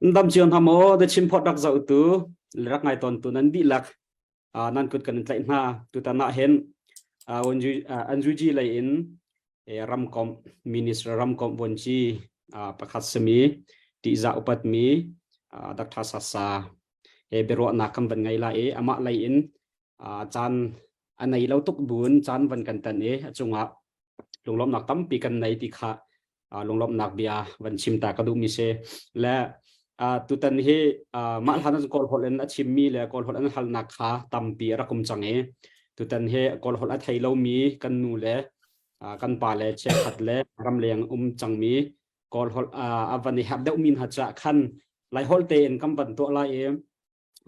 Dam cio hna maw The Chin Phot rak zohtu le rak ngai tawntu nan dihlak nan kut kan in tlaih hna. Tutan ah hin NUG lei in ramkomh minister ramkomh vuanci pakhat simi tihzah upatmi Dr. Sasa he biaruahnak kan van ngei lai i amah lei in caan a nei lo tuk buin caan van kan tan i a cungah lunglawmhnak tampi kan nei ti kha lunglawmhnak bia van chim ta ka duhmi si le tutan hi mah hlan ah Kawl holh in a chimmi le Kawl holh an halnak kha tampi a rak um cang i tutan hi Kawl holh a thei lomi kan nu le kan pa le chiakhat le ramleng um cangmi Kawl holh a van i herh deuhmi hna caah khan Lai holh tein kan van tuah lai i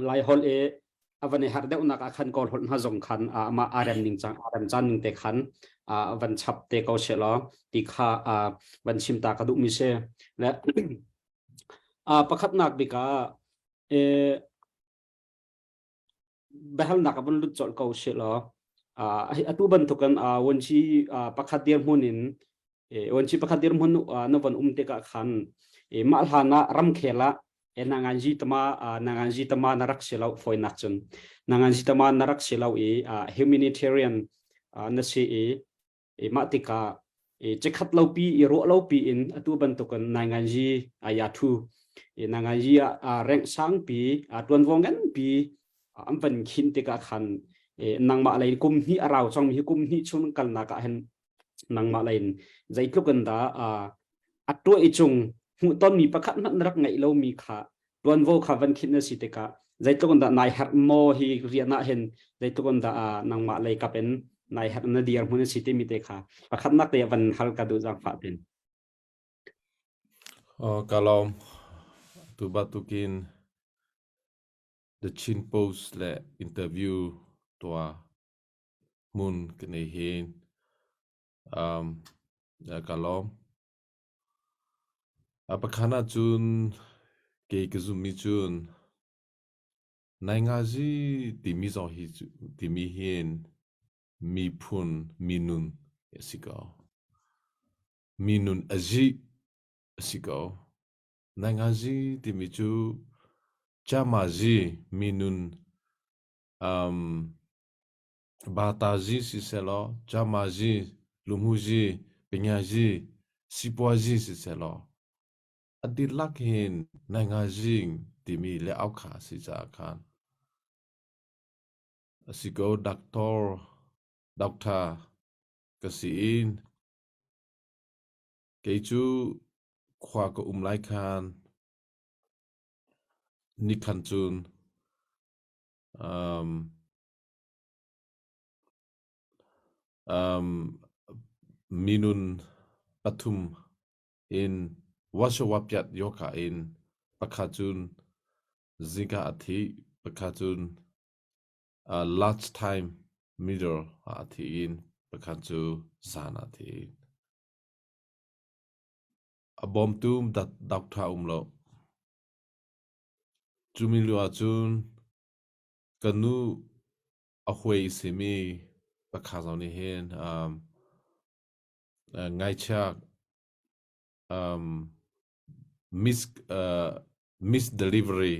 Lai holh i a van i harh deuhnak ah khan Kawl holh hna zong khan amah aa rem ning cang aa rem caan ning te khan van chap te ko seh law ti kha van chim ta ka duhmi si. Le pakhatnak bik ah biahalnak a van lut colh ko seh law atu bantukin vuanci pakhat dirhmun in vuanci pakhat dirhmun na van um tikah khan mah hlan ah ramkhel ah nanganzi tama nanganzi tama na rak si lo fawinak cun nanganzi tama na rak si lo i humanitarian na si i mah tikah cikhat lo pi i ruah lo pi in atu bantukin nanganzi aya thu nanganzi ah rank sangpi tuanvo nganpi an van khin tikah khan nangmah lei kum hnih a rau cang mi hi kum hnih chung kalnak ah hin nangmah lei in zeitluk in dah a tuah i cung hmuhtonmi pakhat hmanh na rak ngeih lomi kha tuanvo kha van khinh na si tikah zeitluk in dah nai herh maw hi rian ah hin zeitluk in dah nangmah lei kap in nai herh na dir hmun a si timi te kha pakhatnak te van hal ka duh zaangfah tin. Ka lawm. Tu bantukin The Chin Post le interview tuah hmun kan ei hin ka lawm. A pakhat ahcun kei ka zumhmi cun naingazi timi zong hi timi hin miphun minun a si ko. Minun a zi a si ko. Naingazi timi cu Chamazi minun Batazi sisehlaw, Jamazi, Lumuzi, Pingazi, Sipuazi sisehlaw, a dihlak hin naingazing timi le aukha a si caah khan a si ko doctor, doctor ka si in kei cu khua ka um lai khan nikhan cun Minun pathum in Washawapiat yoka in pakhat cun zingka a thi, pakhat cun lunch time middle ah a thi in pakhat cu zan ah a thi. A bawmtu doctor um lo. Cu mi lio ahcun Ka nu a huai i simi pakhat zong nih hin ngaihchia miss delivery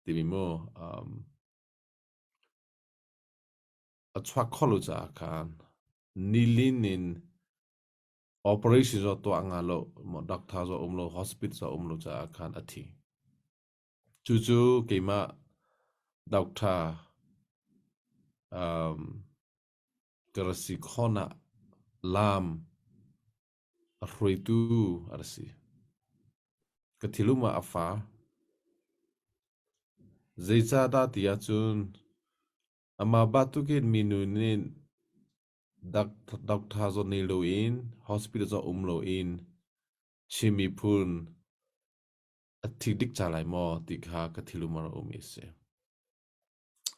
timi mu a chuak kho lo caah khan nilin in operation zong tuah nga lo, doctor zong um lo, hospital zong um lo caah khan a thi. Cucu keimah doctor ka ra si khon ah laam a hruaitu a ra si. Ka thilum ah a fa. Zeicahdah ti ahcun amah bantukin minu nih doctor zawn nei loin hospital zawn um loin Chin miphun A thik dik ca lai maw ti kha ka thilum a rak ummi a si.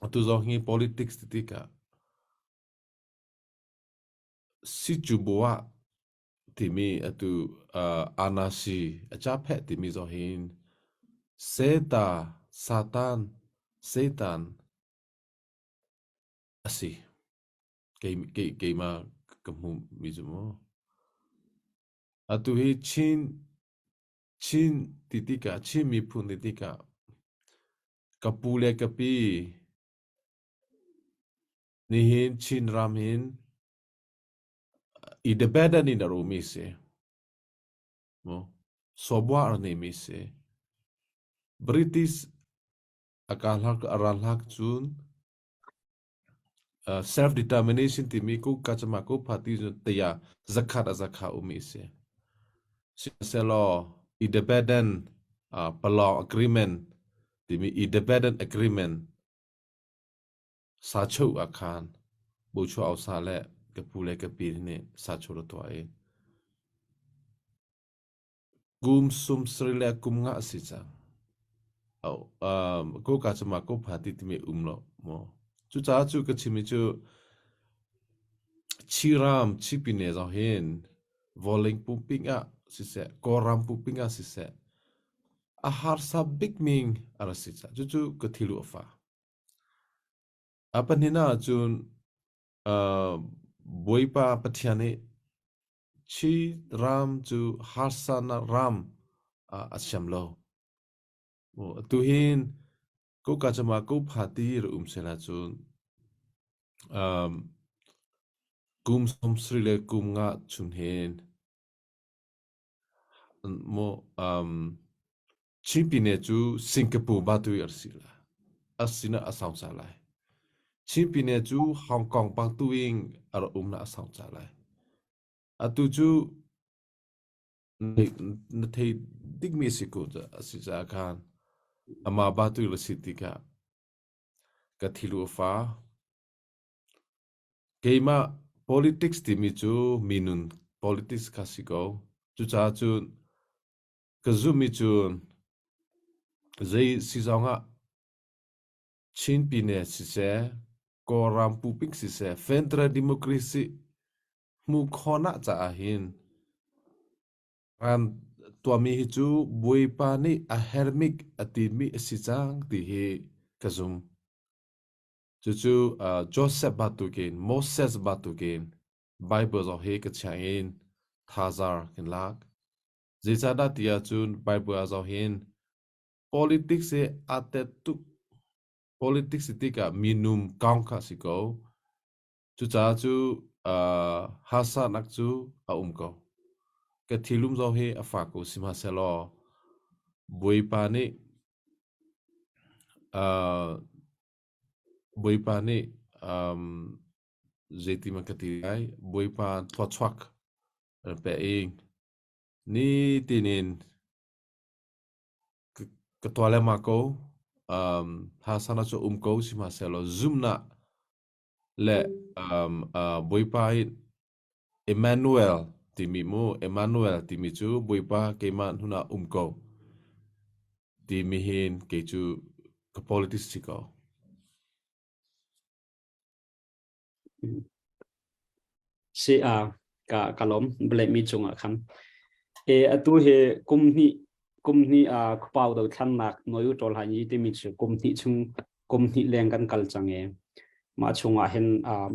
Atu zong hi politics ti tikah Sicubuah timi atu anasi a capheh timi zong hin Seta, Satan, Satan a si. Keimah ka hmuhmi cu mu. Atu hi Chin. Chin ti tikah Chin miphun ti tikah ka pu le ka pi nihin Chin ram hin independent in a ummi si. Mu sawbwa a neimi si. British a ka hlak a ral hlak cun Self-determination timi ku kacama ku party tiah zakhat a zakha ummi a si. Sihmanhsehlaw independent Palong Agreement timi independent agreement sachuh ah khan Buchuah Ausa le ka pu le ka pi nih sachuh ra tuah i Kum sumsarih le kum nga a si cang. Ko ka cu ma ko pha ti timi um lo maw. Cucaah cu ka chimmi cu Chiram Chipine zong hin vawleng pumping ah siseh, Kawlram pumping ah siseh, a harsa bikmi a rak si caah cucu ka thilu a fa. A pahnih ahcun Bawipa Pathian nih Chin ram cu harsanak ram ah a siam lo. Atu hin koka cama ko pha ti ra um sehla cun kum 70 le kum nga chung hin Chin pine cu Singapore batui a si lai. A sinah a sau ca lai. Chin pine cu Hong Kong bangtuin a rak um na a sau ca lai. Atu cu na thei dikmi si ko a si caah khan amah batui la si tikah ka thilu a fa. Keimah politics timi cu minun politics kha si ko. Cucaah cun ka zumhmi cu zei si zongah Chin pine siseh, Kawlram pupik siseh, Federal Democracy hmuh khawhnak caah hin ran tuahmi hi cu Bawipa nih a hermik a timi a si cang ti hi ka zum. Cucu Joseph bantukin, Moses bantukin Bible zong hi ka chiah in thazaar kan lak. Zeicahdah ti ahcun Bible ah zong hin politics hi aa tet tuk. Politics tikah minung kong kha a si ko. Cucaah cu uh, harsatnak cu a um ko. Ka thilum zong hi a fak ko sihmanhsehlaw Bawipa nih uh, Bawipa nih um, zeiti man ka ti lai Bawipa thluachuak an pe i nitin in ka tuah lengmang ko. Um, hasana cu um ko sihmanhsehlaw zumhnak le um, uh, Bawipa hi Emmanuel timi mu Emmanuel timi cu Bawipa keimah hnun ah um ko timi hin kei cu ka politics si ko. Si a ka ka lawm mi cungah khan. E atu hi kum hnih kum hnih a khuapau do thlannak noi u ṭawl han yi timi cu kum hnih chung kum hnih leng kan kal cang e. Mah chungah hin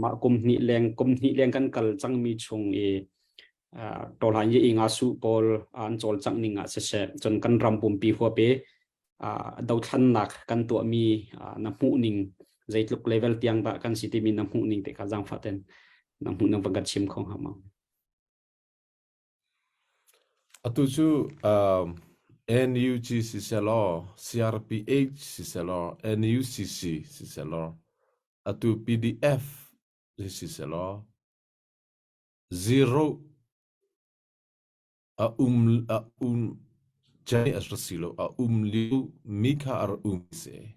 mah kum hnih leng kum hnih leng kan kal cangmi chung i ṭawl han yi inga su pawl an cawlcangh ning ah siseh cun kan ram pumpi huap i dothlannak kan tuahmi na hmuh ning zeitluk level tiang dah kan si timi na hmuh ning te kha zaangfah ten na hmuh ning van kan chim kho hnga ma? Atu cu um, NUG siselaw, CRPH siselaw, NUCC siselaw, atu PDF siselaw, zero A um a um cei a si lo a um lio mi kha a rak um si.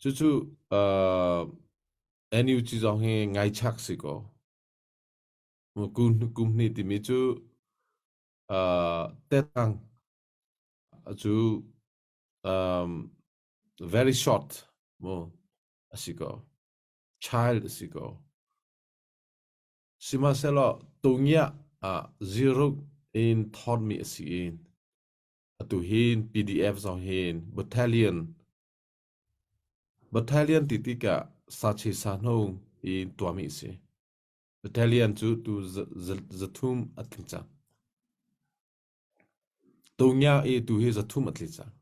Cucu uh, NUG zong hi ngaichak si ko. Kum kum hnih timi cu uh, tetang cu um, very short mu a si ko. Child a si ko. Sihmanhsehlaw tungiah ah ziruk in thawnmi a si i atu hin PDF zong hin battalion battalion ti tikah sachi sahno in tuahmi a si. Battalion cu tu zathum a tling cang. Tungya i tu hi 300 a tli cang.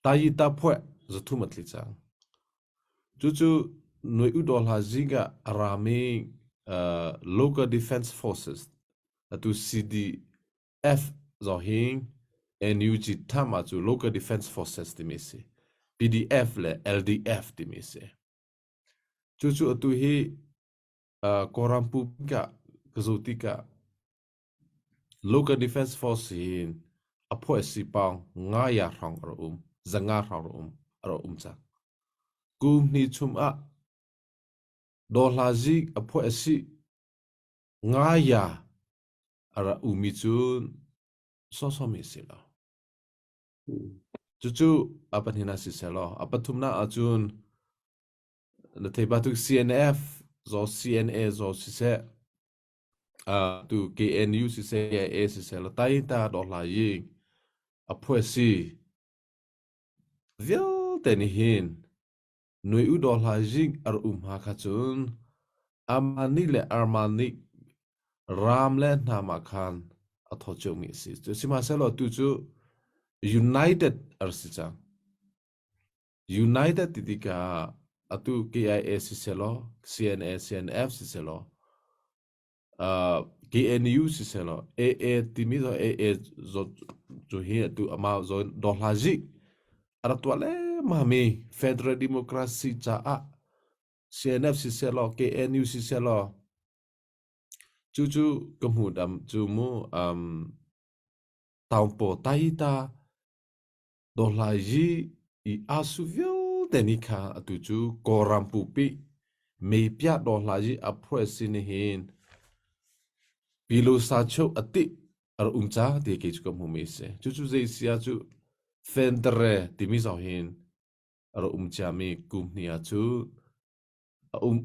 Tayi ta phuah 300 a tli cang. Cucu Nui Udaw hla zing ah a rami Local Defense Forces atu CDF zong hi NUG tham ah cu Local Defense Forces timi a si. PDF le LDF timi a si. Cucu atu hi Kawlram pumpi ah ka zoh tikah Local Defense Force hi a phuah pawng ngaya hrawng a rak um, zanga hrawng a rak um cang. Kum hnih chung ah Dawhlazik a phuah ngaya a rak ummi cu sawsawmi a si lo. Cucu a pahnihnak siseh law a pathumnak ahcun na thei bantuk CNF zaw CNA zaw siseh tu KNU siseh KIA siseh law taita dawhla i a phuah vialte nih hin Nui u dawhla zing ar um ha kha cun amah nih le armah nih ram le hnam ah khan a thaw ciomi a si. Sihmanhsehlaw tu cu United ar si cang. United ti tikah atu KIA sisehlaw, CNA, CNF sisehlaw, KNU sisehlaw, AA timi zong AA cu hi atu amah zawn dawhlazik a rak tuah lengmangmi Federal Democracy caah CNF sisehlaw, KNU sisehlaw, cucu ka hmuh dam cu mu taungpaw taita Dawhlai i aa su vialte nih kha atu cu Kawlram pupi meipiah dawhlai a phuah si nihin Pilosa cheu a tih a rak um ca ti kei cu ka hmuhmi a si. Cucu zei si ah cu Fentere timi zong hin a rak um ciami kum hnih ah cu a um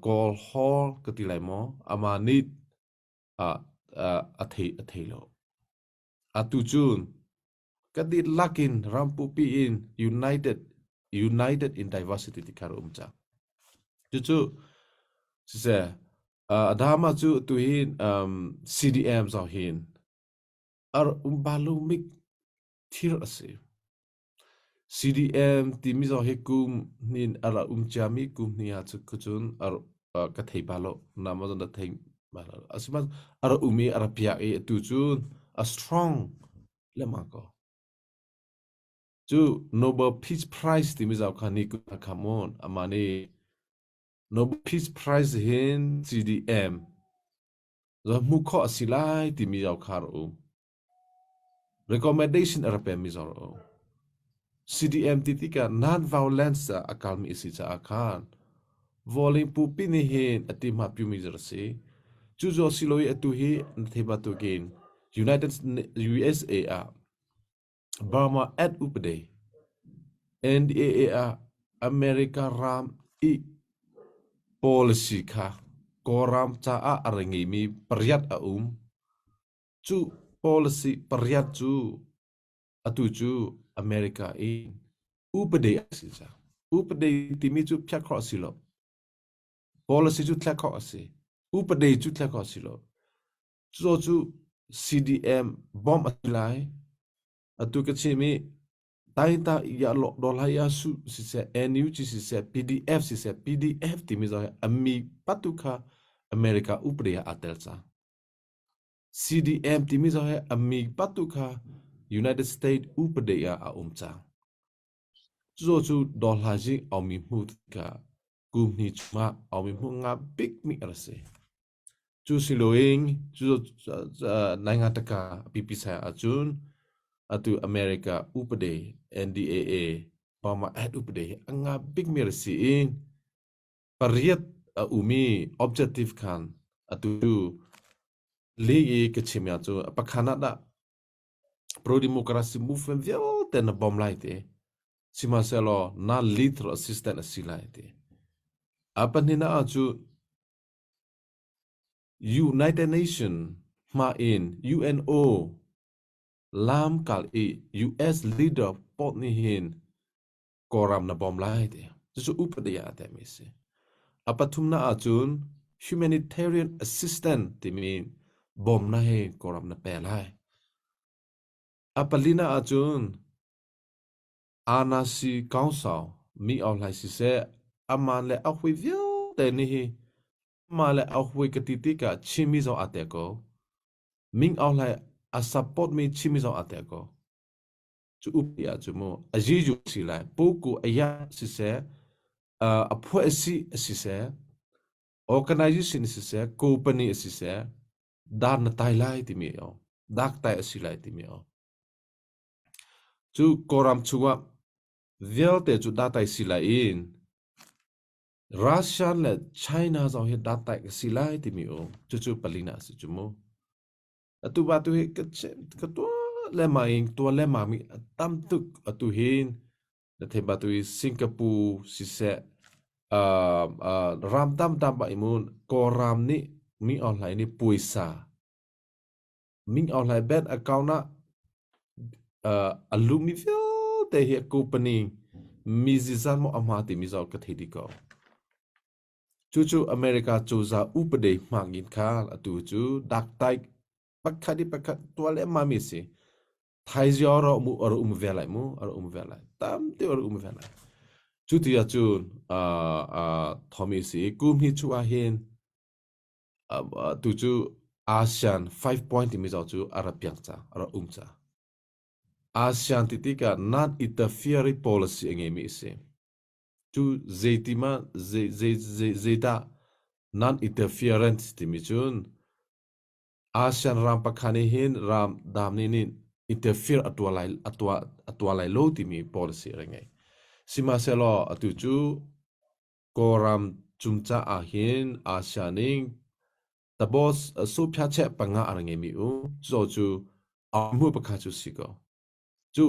Kawl Hall ka ti lai maw amah nih a thei a thei lo. Atu cun kan dihlak in ram pupi in united united in diversity ti kha a um cang. Cucu siseh Adama cu tu hin CDM zong hin ar um balumik thil a si. CDM timi zong hi kum hnin a ra um ciami kum hnih ah cun ka thei bal lo. Nama zong na thei bal lo. Asinain a ra um i a ra piak i atu cun a strong lengmang ko. Cu Nobel Peace Prize timi zong kha ni kum kha mun amah nih Nobel Peace Prize hin CDM zong hmuh khawh a si lai timi zong kha a ra um. Recommendation a rak pemi zong a um. CDM ti tikah non-violence ah a kalmi a si caah khan vawlei pupi nih hin a ti hma piumi a si. Cu zaw si lo i atu hi na thei bantukin United USA ah Burma at upade NDAA ah America ram i policy kha Kawlram caah a ra ngeimi pariat a um. Cu policy pariat cu atu cu America i upade a si cang. Upade timi cu phiah khawh a si lo. Policy cu thlek khawh a si. Upade cu thlek khawh a si lo. Cu cu CDM bomb a si lai. Atu ka chim i Taita ya lo dola ya su siseh NUG siseh PDF siseh PDF timi zong hi ami patu kha America upade ah aa tel cang. CDM timi zong hi a mi patu kha United States upade ah a um cang. Cuzaw cu dawhlazi aumi hmu tikah kum hnih chungah aumi hmu nga bikmi a si. Cu siloin cu nai nga taka pipi sai ahcun atu America upade NDAA Obama Act upade hi a nga bikmi a si i pariat a umi objective khan atu li i ka chim ya cu pakhan ah dah pro democracy movement vialte na bom lai te sihmanhsehlaw na lethal assistant a si lai te a pahnihnak ah cu United Nation hma in UNO lamkal i US leader pot nih hin Kawlram na bawm lai ti. Cucu upadi ah a temi a si. A pathumnak ahcun humanitarian assistance timi bawmnak hi Kawlram na pe lai. A palina ahcun Anasi Council mi awhlai siseh aman le a hui vialte nih hi amah le a hui ka ti tikah Chinmi zong aa tel ko. Ming Aung Hlaing a support mi Chinmi zong aa tel ko. Cu upi ah cu mu a zizu si lai puku a ya siseh a phuah si siseh organization siseh company siseh dar na tai lai timi o dak tai a si lai timi o cu Kawlram chungah vialte cu da tai si lai in Russia le China zong hi da tai ka si lai timi o cucu palina si cu mu atu ba tu hi ka ka tua le ma in tua le ma mi tam tuk atu hin na thei ba tu hi Singapore siseh uh, uh, ram tam tam ba imun Kawlram nih mi online nih puaisa Ming Aung Hlaing bank account ah a lumi vialte hi company mi zizan maw a hma timi zong ka thei dih ko. Cucu America cozah upade hmang in khan atu cu daktai pakhat i pakhat tuah lehmah mi si. Thaizio ro mu ar um ve lai mu ar um ve lai tam te ar um ve lai. Cu ti ahcun uh, uh, Tommy si kum hi chu ah hin Tu cu ASEAN 5 point timi zong cu a ra piang cang, a ra um cang. ASEAN ti tikah non-interfering policy a ngeimi a si. Cu zeiti ma zei zei zei zeidah non-interference timi cun ASEAN ram pakhat nih hin ram dam nih nih interfere a tuah lai a tuah a tuah lai lo timi policy a ra ngei. Sihmanhsehlaw atu cu Kawlram cung caah hin Asia ning tabos sophyacheh panga a ngeimi u cu cu hmu pakhat cu si ko. Cu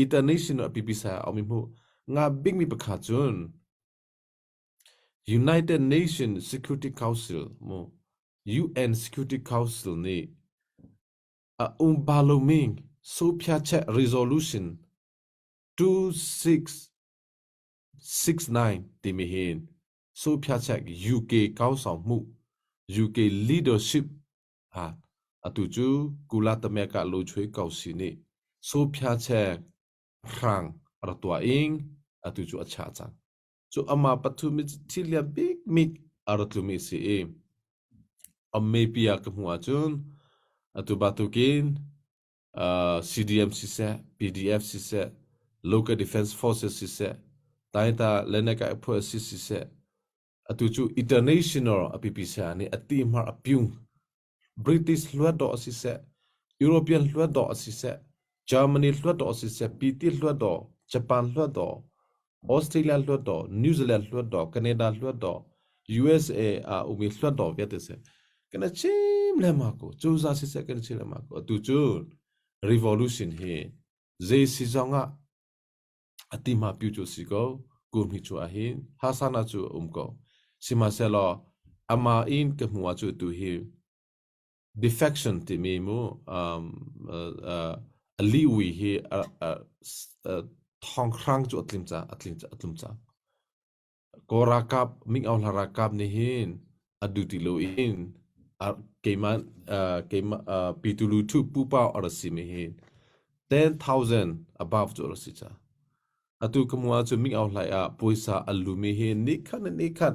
international pipi sa a mi hmu nga bigmi pakhat cun United Nations Security Council mu UN Security Council nih a um balomi sophyacheh resolution 26 69 timi hin Sophiachek UK Council hmuh UK leadership ha atu cu Kula Tameka Lochui Kausi nih Sophiachek hrang ra tuah ing atu cu a chah cang. Cu ama pathum i thil lian bik mik a ra tlumi si i amme pia ka hmuh ahcun atu batukin CDM siseh, PDF siseh, Local Defense Forces siseh, Taita Lenaka Phuasi siseh, atu cu international a pipi saya nih a ti hmar a piung. British hluat dawh siseh, European hluat dawh siseh, Germany hluat dawh siseh, PT hluat dawh, Japan hluat dawh, Australia hluat dawh, New Zealand hluat dawh, Canada hluat dawh, USA ah umi hluat dawh vialte si. Kana chim lema ko. Cuza siseh kan chim lema ko. Atu cu revolution hi zei si zong ah ati ma piu cu si ko. Kum hi chu ahin hasana cu um ko. Sihmanhsehlaw ama in ka hmu ah cu tu hi defection timi mu um, uh, uh, a liwi hi uh, uh, uh, thonghrang cu a tlim ca a tling a tlum cang. Kawl ralkap Ming Aung Hlaing ralkap nih hin a duh ti loin keimah keimah Pyithu pupa a rak simi hi 10,000 above cu a rak si cang. Atu ka hmuh ahcun Ming Aung Hlaing ah puaisa a lumi hi nikhat in nikhat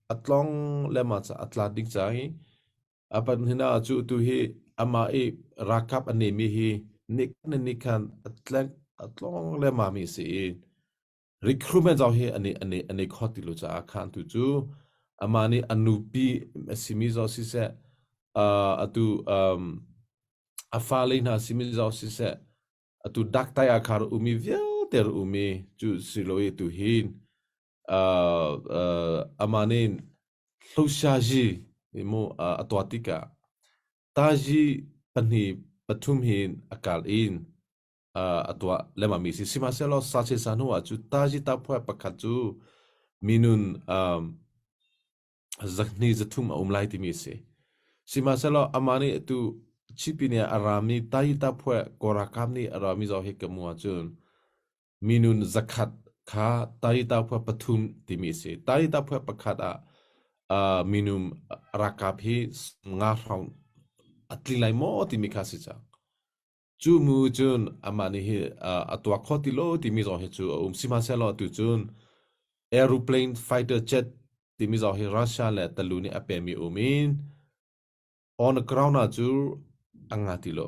a tlong lengmang caah a tla ding cang i a panhina cu atu hi amah i ralkap a nemi hi nikhat in nikhat a tleng a tlong lengmang mi a si i Recruitment zong hi an i an i an i khawt ti lo caah khan tu cu amah nih a nupi a simi zong siseh, uh, atu um, a fale hna simi zong siseh, atu daktai ah khar umi vialte umi cu si lo i tu hin uh, uh, amah nih hloshaji mu uh, a tuah tikah taji pahnih pathum hin a kal in a tuah lengmangmi si. Sihmanhsehlaw sache sa hnu ah cu tazi taphuai pakhat cu minun um, zakhni zathum a um lai timi a si. Sihmanhsehlaw amah nih atu Chipi nih a rami tayi taphuai Kawlralkap nih a rami zaw hi ka mu ahcun minun zakhat kha tayi taphuai pathum timi a si. Tayi taphuai pakhat ah uh, minung ralkap hi nga hrawng a tling lai maw timi kha si cang. Cu mu cun amah nih hi a tuak kho ti lo timi zong hi cu a um. Sihmanhsehlaw atu cun aeroplane fighter jet timi zong hi Russia le Talu nih a pemi um in on the ground ah cu a nga ti lo.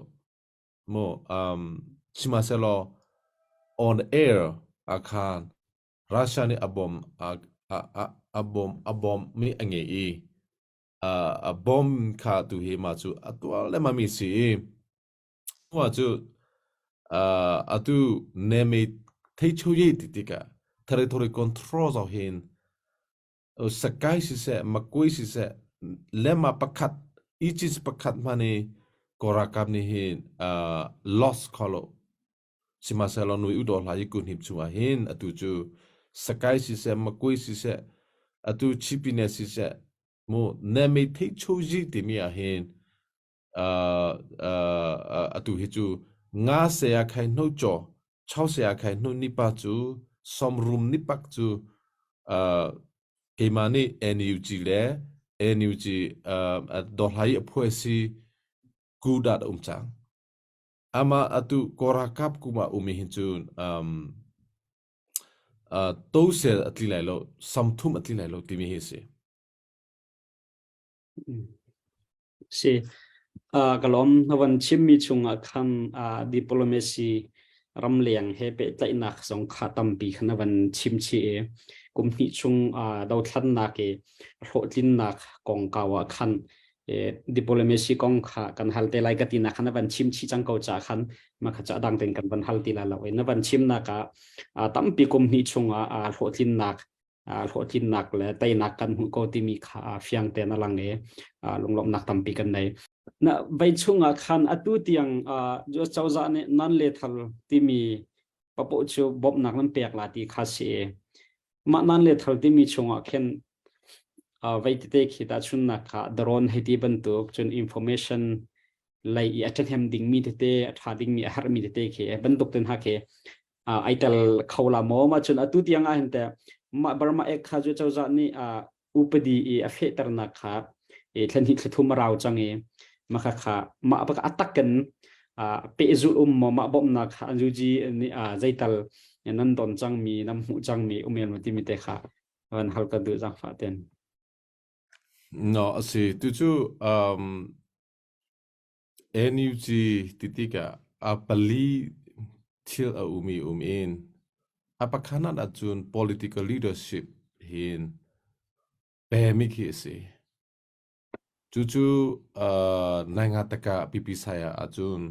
Mu um, sihmanhsehlaw on air ah khan Russia nih a bom a a a a bom a bom mi a ngei i a bom kha tu hi mah cu a tuar lengmang mi si i mah cu atu neme theicho ye ti tikah territory control zong hin Sakai siseh Makui siseh lema pakhat ichis pakhat hmanh i Kawl ralkap nih hin loss kho lo. Sihmanhsehlaw nui udaw hlah i kunhip chungah hin atu cu Sakai siseh Makui siseh atu Chipine siseh mu neme theicho ji timi ah hin atu hi cu nga saya khai hno chaw chau saya khai hno nipa cu somrum nipak cu keimah nih NUG le NUG dohlai a phuai si ku dat um cang ama atu korakap kuma umi hin cun tosel atli lai lo samthum atli lai lo timi hi si. Si. Ka lawm. Na van chimmi chungah khan diplomacy ramleng he pehtlaihnak zong kha tampi kha na van chim chih i kum hnih chung dothlannak i hlawhtlinnak kongkau ah khan diplomacy kong kha kan hal te lai ka ti nak khan na van chim chih cang ko ca khan ma kha ca dang ten kan van hal ti la lo i na van chimnak ah tampi kum hnih chungah hlawhtlinnak hlawhtlinnak le teinak kan hmuh ko timi kha fiang tein a lang i lunglawmhnak tampi kan nei. Na vei chungah khan atu tiang US cozah nih non-lethal timi papoh cu bawmhnak nan pek la ti kha si. Mah non-lethal timi chungah khin vei tete khi tahchunnak kha drone hei ti bantuk cun information lei i a ṭhahnem dingmi tete a ṭha dingmi a herhmi tete khi bantuk ten ha khi ai tel kho la maw ma cun atu tiang ah hin te mah Burma Act kha cu cozah nih upadi i a fehternak kha i thlen hi thlathum a rau cang i mah kha kha mah bak a takin pehzulh um maw mah bawmhnak kha an zuji nih zeital nan don cangmi nan hmuh cangmi um el timi te kha van hal ka duh zangfah ten. No a si tu cu um, NUG ti tikah a pali thil a um i um in a pakhatnak ahcun political leadership hin pemi khi a si. Cucu uh, naingataka pipi saya ahcun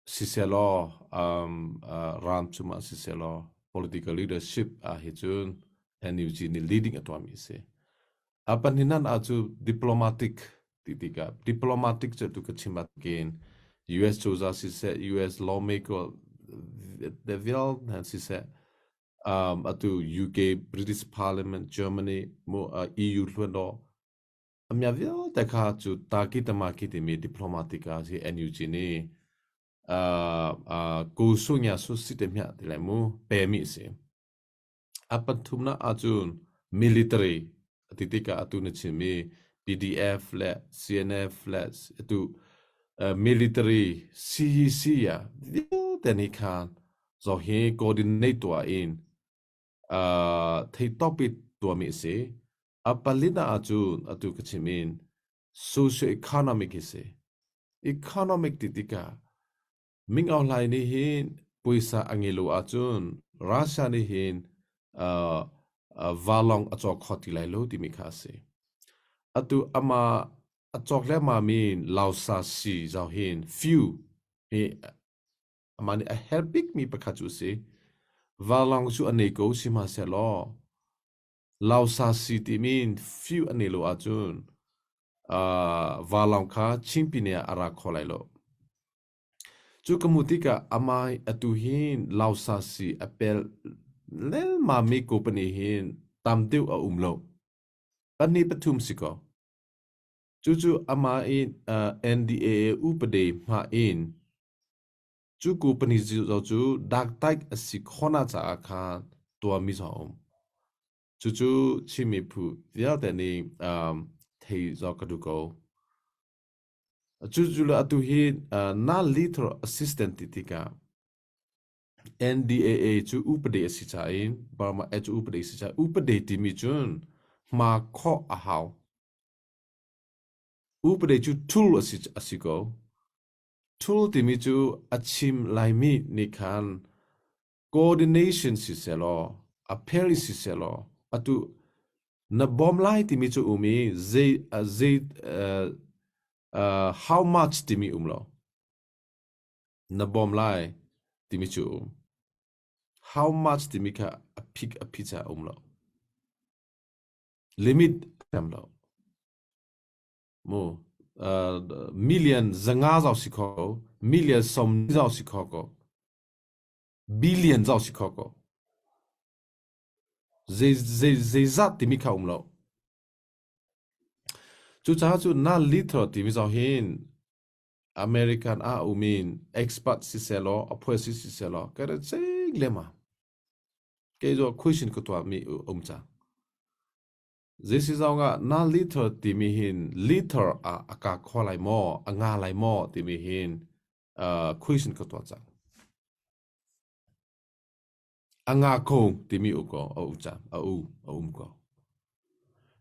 Sisehlaw um, uh, ram cungah sisehlaw political leadership ah hi cun NUG nih leading a tuahmi a si. A pahnihnak ah cu diplomatic ti tikah diplomatic cu tu ka chim bantukin US cozah siseh US lawmaker vialte siseh um, atu UK British Parliament Germany mu uh, EU hluan do A mia vialte kha cu Taki Tamaki timi diplomatic ah si NUG nih uh, uh, ko su nya su si te hmiah ti lai mu pemi a si. A pathumnak ahcun military ti tikah atu na chimmi PDF le CNF le atu uh, military CEC ah vialte nih khan zo hi coordinate tuah in uh, theitawp i tuahmi a si. A palina ahcun atu ka chim in socio-economic hi si. Economic ti tikah Ming Aung Hlaing nih hin puaisa a ngei lo ahcun Russia nih hin uh, uh, valong a cawk kho ti lai lo timi kha a si. Atu ama a cawk lengmang mi Lausa si zau hin few hi Amah nih a herh bikmi pakhat cu a si. Vanlawng cu a nei ko sihmanhsehlaw lausa si timi fiu a nei lo ahcun uh, vanlawng kha Chinpine ah a ra kho lai lo. Cu ka hmuh tikah amah atu hin lausa si a pel lengmangmi company hin tam deuh a um lo. Pahnih pathum si ko. Cucu amah i uh, NDAA upade hma in Cu company cu daktaik a si khawhnak caah khan tuahmi zong a um. Cucu Chin miphun vialte nih um, thei zong ka duh ko. Cucu le atu hi non-lethal assistant ti tikah NDAA cu upadi a si caah in Burma Act cu upadi a si caah upadi timi cun hma khawh a hau. Upadi cu tool a si, a si ko. Tool timi cu a chim laimi nih khan coordination sisehlaw, a phel sisehlaw, atu na bawm lai timi cu um i zei zei uh, uh, how much timi um lo. Na bawm lai timi cu um. How much timi kha a phik a phi cha um lo. Limit tam lo. Mu uh, million zanga zau si kho ko, million som zau si kho ko. Billion zau si kho ko. Zei zei zeizat timi kha um lo. Cucaah cu na liter timi zong hin American ah umin expert siselaw a phuai si siselaw ka ra cek lema. Kei zo question ka tuah mi um cang. Zeisi zong ah na liter timi hin liter ah a ka kho lai maw, a nga lai maw timi hin uh, question ka tuah cang. A nga kho timi u ko a u cang, a u a um ko.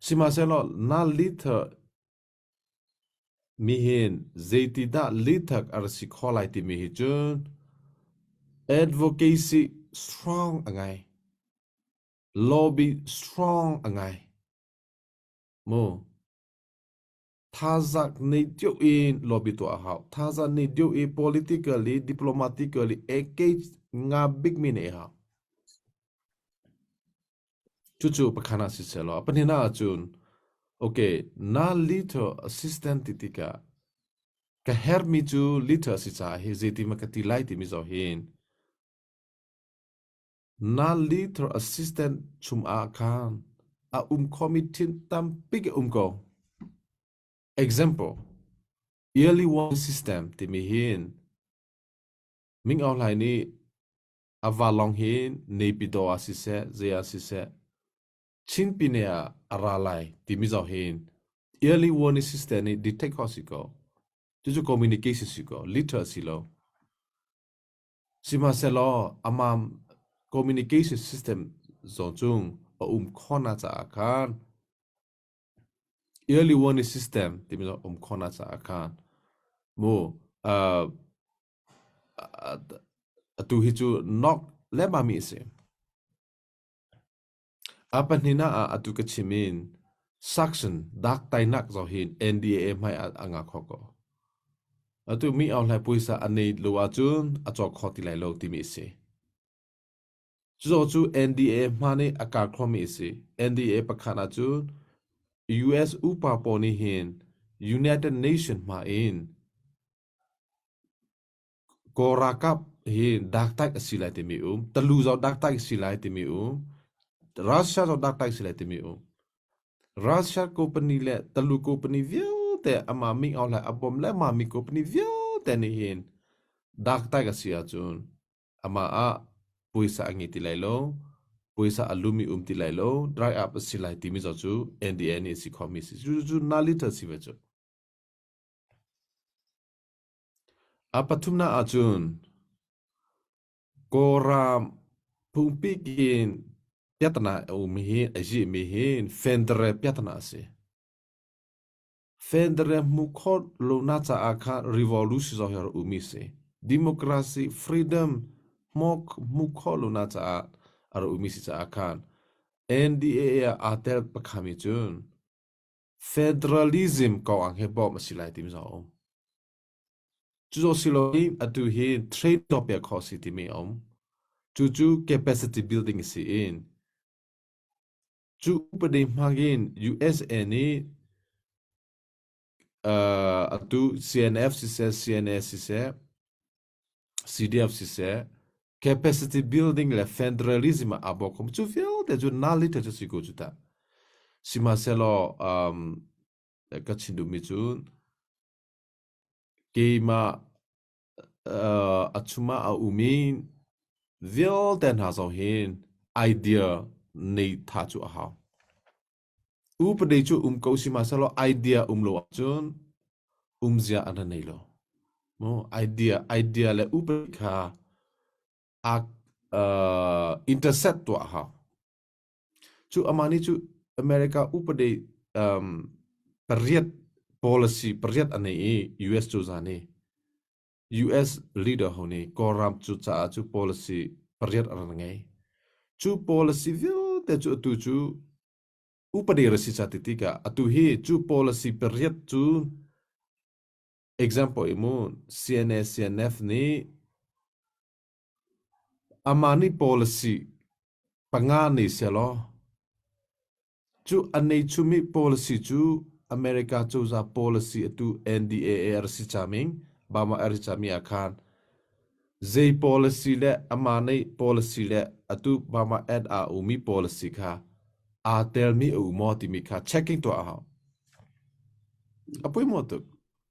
Sihmanhsehlaw na liter mi hin zeitidah lithak a ra si kho lai timi hi cun advocacy strong a ngai. Lobby strong a ngai. Mu. Thazak nei deuh in lobby tuah a hau. Thazak nei deuh i politically, diplomatically engage nga bik mi nei hau. Cucu pakhat ah siseh law, pahnihnak ahcun okay, na lethal assistant ti tikah ka herhmi cu lethal a si caah hi zeiti ma ka ti lai timi zoh hin na lethal assistant chung ah khan a um khomi thil tampi a um ko. Example, early warning system timi hin Ming Aung Hlaing nih A vanlawng hi Naypyidaw ah siseh, zei ah siseh, Chin pine ah a ra lai timi zong hin early warning system nih detect khawh si ko. Cucu communication si ko, liter si lo. Sihmanhsehlaw amah communication system zong cung a um khawhnak caah khan early warning system timi zong um khawhnak caah khan mu uh, Atu hi cu nok lengmangmi a si. A pahnihnak ah atu ka chim in suction dak tainak zong hi NDAA hmai ah a ngah kho ko. Atu mi Aung Hlaing puaisa a nei lo ahcun a cawk kho ti lai lo timi a si. Cuzaw cu NDAA hma nih a kar khomi a si. NDAA pakhat ahcun US upa pawl nih hin United Nation hma in Kawl ralkap hi daktaik a si lai timi um, Talu zong daktaik a si lai timi um, Russia zong daktaik a si lai timi um. Russia company le Talu company vialte amah Ming Aung Hlaing a bawm le amah mi company vialte nih hin daktaik a si ahcun amah ah puaisa a ngei ti lai lo, puaisa a lumi um ti lai lo, dry up a si lai timi zong cu NDA nih a si khomi a si. Cucu na liter si ve cu. A pathumnak ahcun Kawlram phungpi in piahtana a ummi hi a zihmi hi federal piahtana a si. Federal hmuh khawh lonak caah khan revolution zong hi a rak ummi a si. Democracy, freedom hmuh khawh lonak caah a rak ummi si caah khan NDAA ah aa tel pakhami cun Federalism kong ah hi bawmh a si lai timi zong a um. Cu si lo in atu hi trade tuahpiak khawh a si timi a um. Cucu capacity building a si in cu upadi hmang in USA nih uh, atu CNF siseh, CNA siseh, CDF siseh, capacity building le federalism ah aa bawk kho. Cu vialte cu knowledge cu si ko cu ta. Sihmanhsehlaw um, ka chim duhmi cu keimah uh, a chungah a umi vialte hna zong hin idea nei tha cu a hau. Upadi cu um ko sihmanhsehlaw idea um lo ahcun Umzia an nei lo. Mu idea idea le upadi kha a uh, intercept tuah hau. Cu amah nih cu America upadi um, pariat policy pariat a nei i US cozah nih US leader ho nih Kawlram cu caah cu policy pariat a rak ngei. Cu policy vialte cu atu cu upadi ra si ca ti tikah atu hi cu policy pariat cu example i mu CNA CNF nih amah nih policy panga nei selaw cu a nei chumi policy cu America cozah policy atu NDAA a si caming Obama a si cami ah khan zei policy le amah nei policy le atu Obama add aa umi policy kha aa telmi a um maw timi kha checking tuah a hau. A poi maw tuk.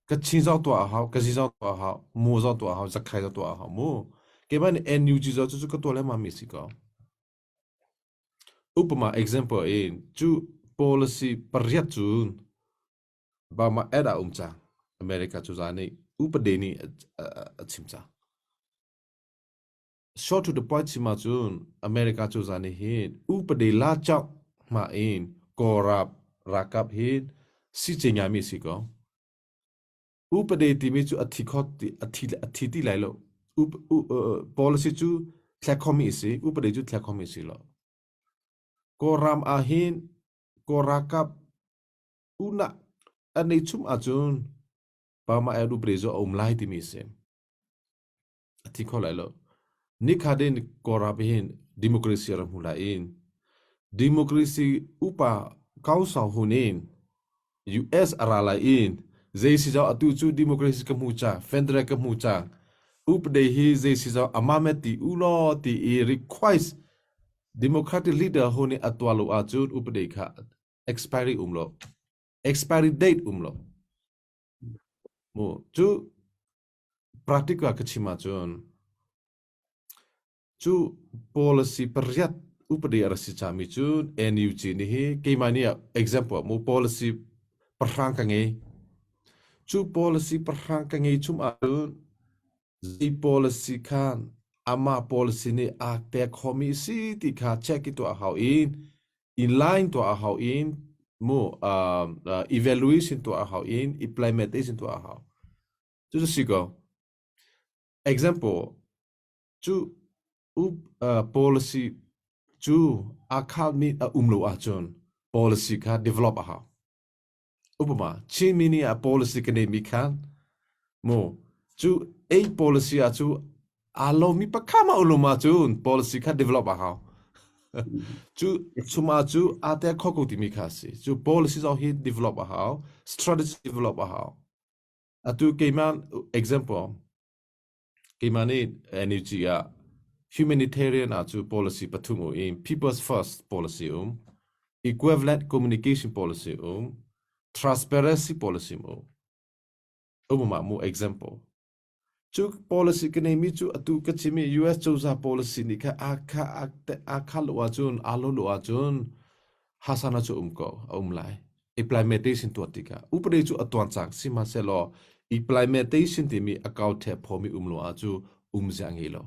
Kachin zong tuah a hau, Kazi zong tuah a hau, Mu zong tuah a hau, Zakhai zong tuah a hau mu. Keimah nih NUG zong cu ka tuah lengmang mi si ko. Upama example in cu policy pariat cun Burma ad ah um cang. America cu za nih upade nih a chim cang. Short to the point chim ahcun America cozah nih hin upade la chak hma in Kawlrap ralkap hi si ce ngaimi a si ko. Upade timi cu a thi kho ti a thi a thi ti lai lo. Up, u, uh, policy cu thlek khomi a si, upade cu thlek khomi a si lo. Kawlram ah hin Kawl ralkap unah an nei chum ahcun Burma Air upade cu a um lai timi a si. A thi kho lai lo. Nikhat in Kawlram hin democracy a rak hmu lai in democracy upa council hun in US a ra lai in zei si zau atu cu democracy ka hmu cang federal ka hmu cang upade hi zei si zau amendment ti u law ti i request democratic leader hun i a tuah lo ahcun upade kha expiry um lo expiry date um lo mu cu Practical ka chim ahcun cu policy pariat upadi a rak si cangmi cu NUG nih hi keimah nih example ah mu policy pahrang ka ngei. Cu policy pahrang ka ngei chung ahcun zei policy khan amah policy nih aa pek khawhmi a si ti kha check i tuah a hau i inline tuah a hau in mu uh, uh, evaluation tuah a hau in implementation tuah a hau. Cucu si ko. Example, cu up, uh, policy cu aa khalmi a um lo ahcun policy kha develop a hau. Upama, Chinmi nih a policy ka neimi khan mu cu ei policy ah cu aa lomi pakhat ma ulum ahcun policy kha develop a hau. Cu chuma cu aa tel kho ko timi kha a si. Cu policy zong hi develop a hau, strategy develop a hau. Atu keimah example keimah nih NUG ah humanitarian ah cu policy pathum u in people's first policy um, equivalent communication policy um, transparency policy um. Umama mu example. Cu policy ka neimi cu atu ka chimi US cozah policy nih kha a kha a kha lo ahcun aa lo lo ahcun hasana cu um ko a um lai. Implementation tuah tikah upadi cu a tuan cang sihmanhsehlaw implementation timi a kau the phomi um lo ah cu um zia ngei lo.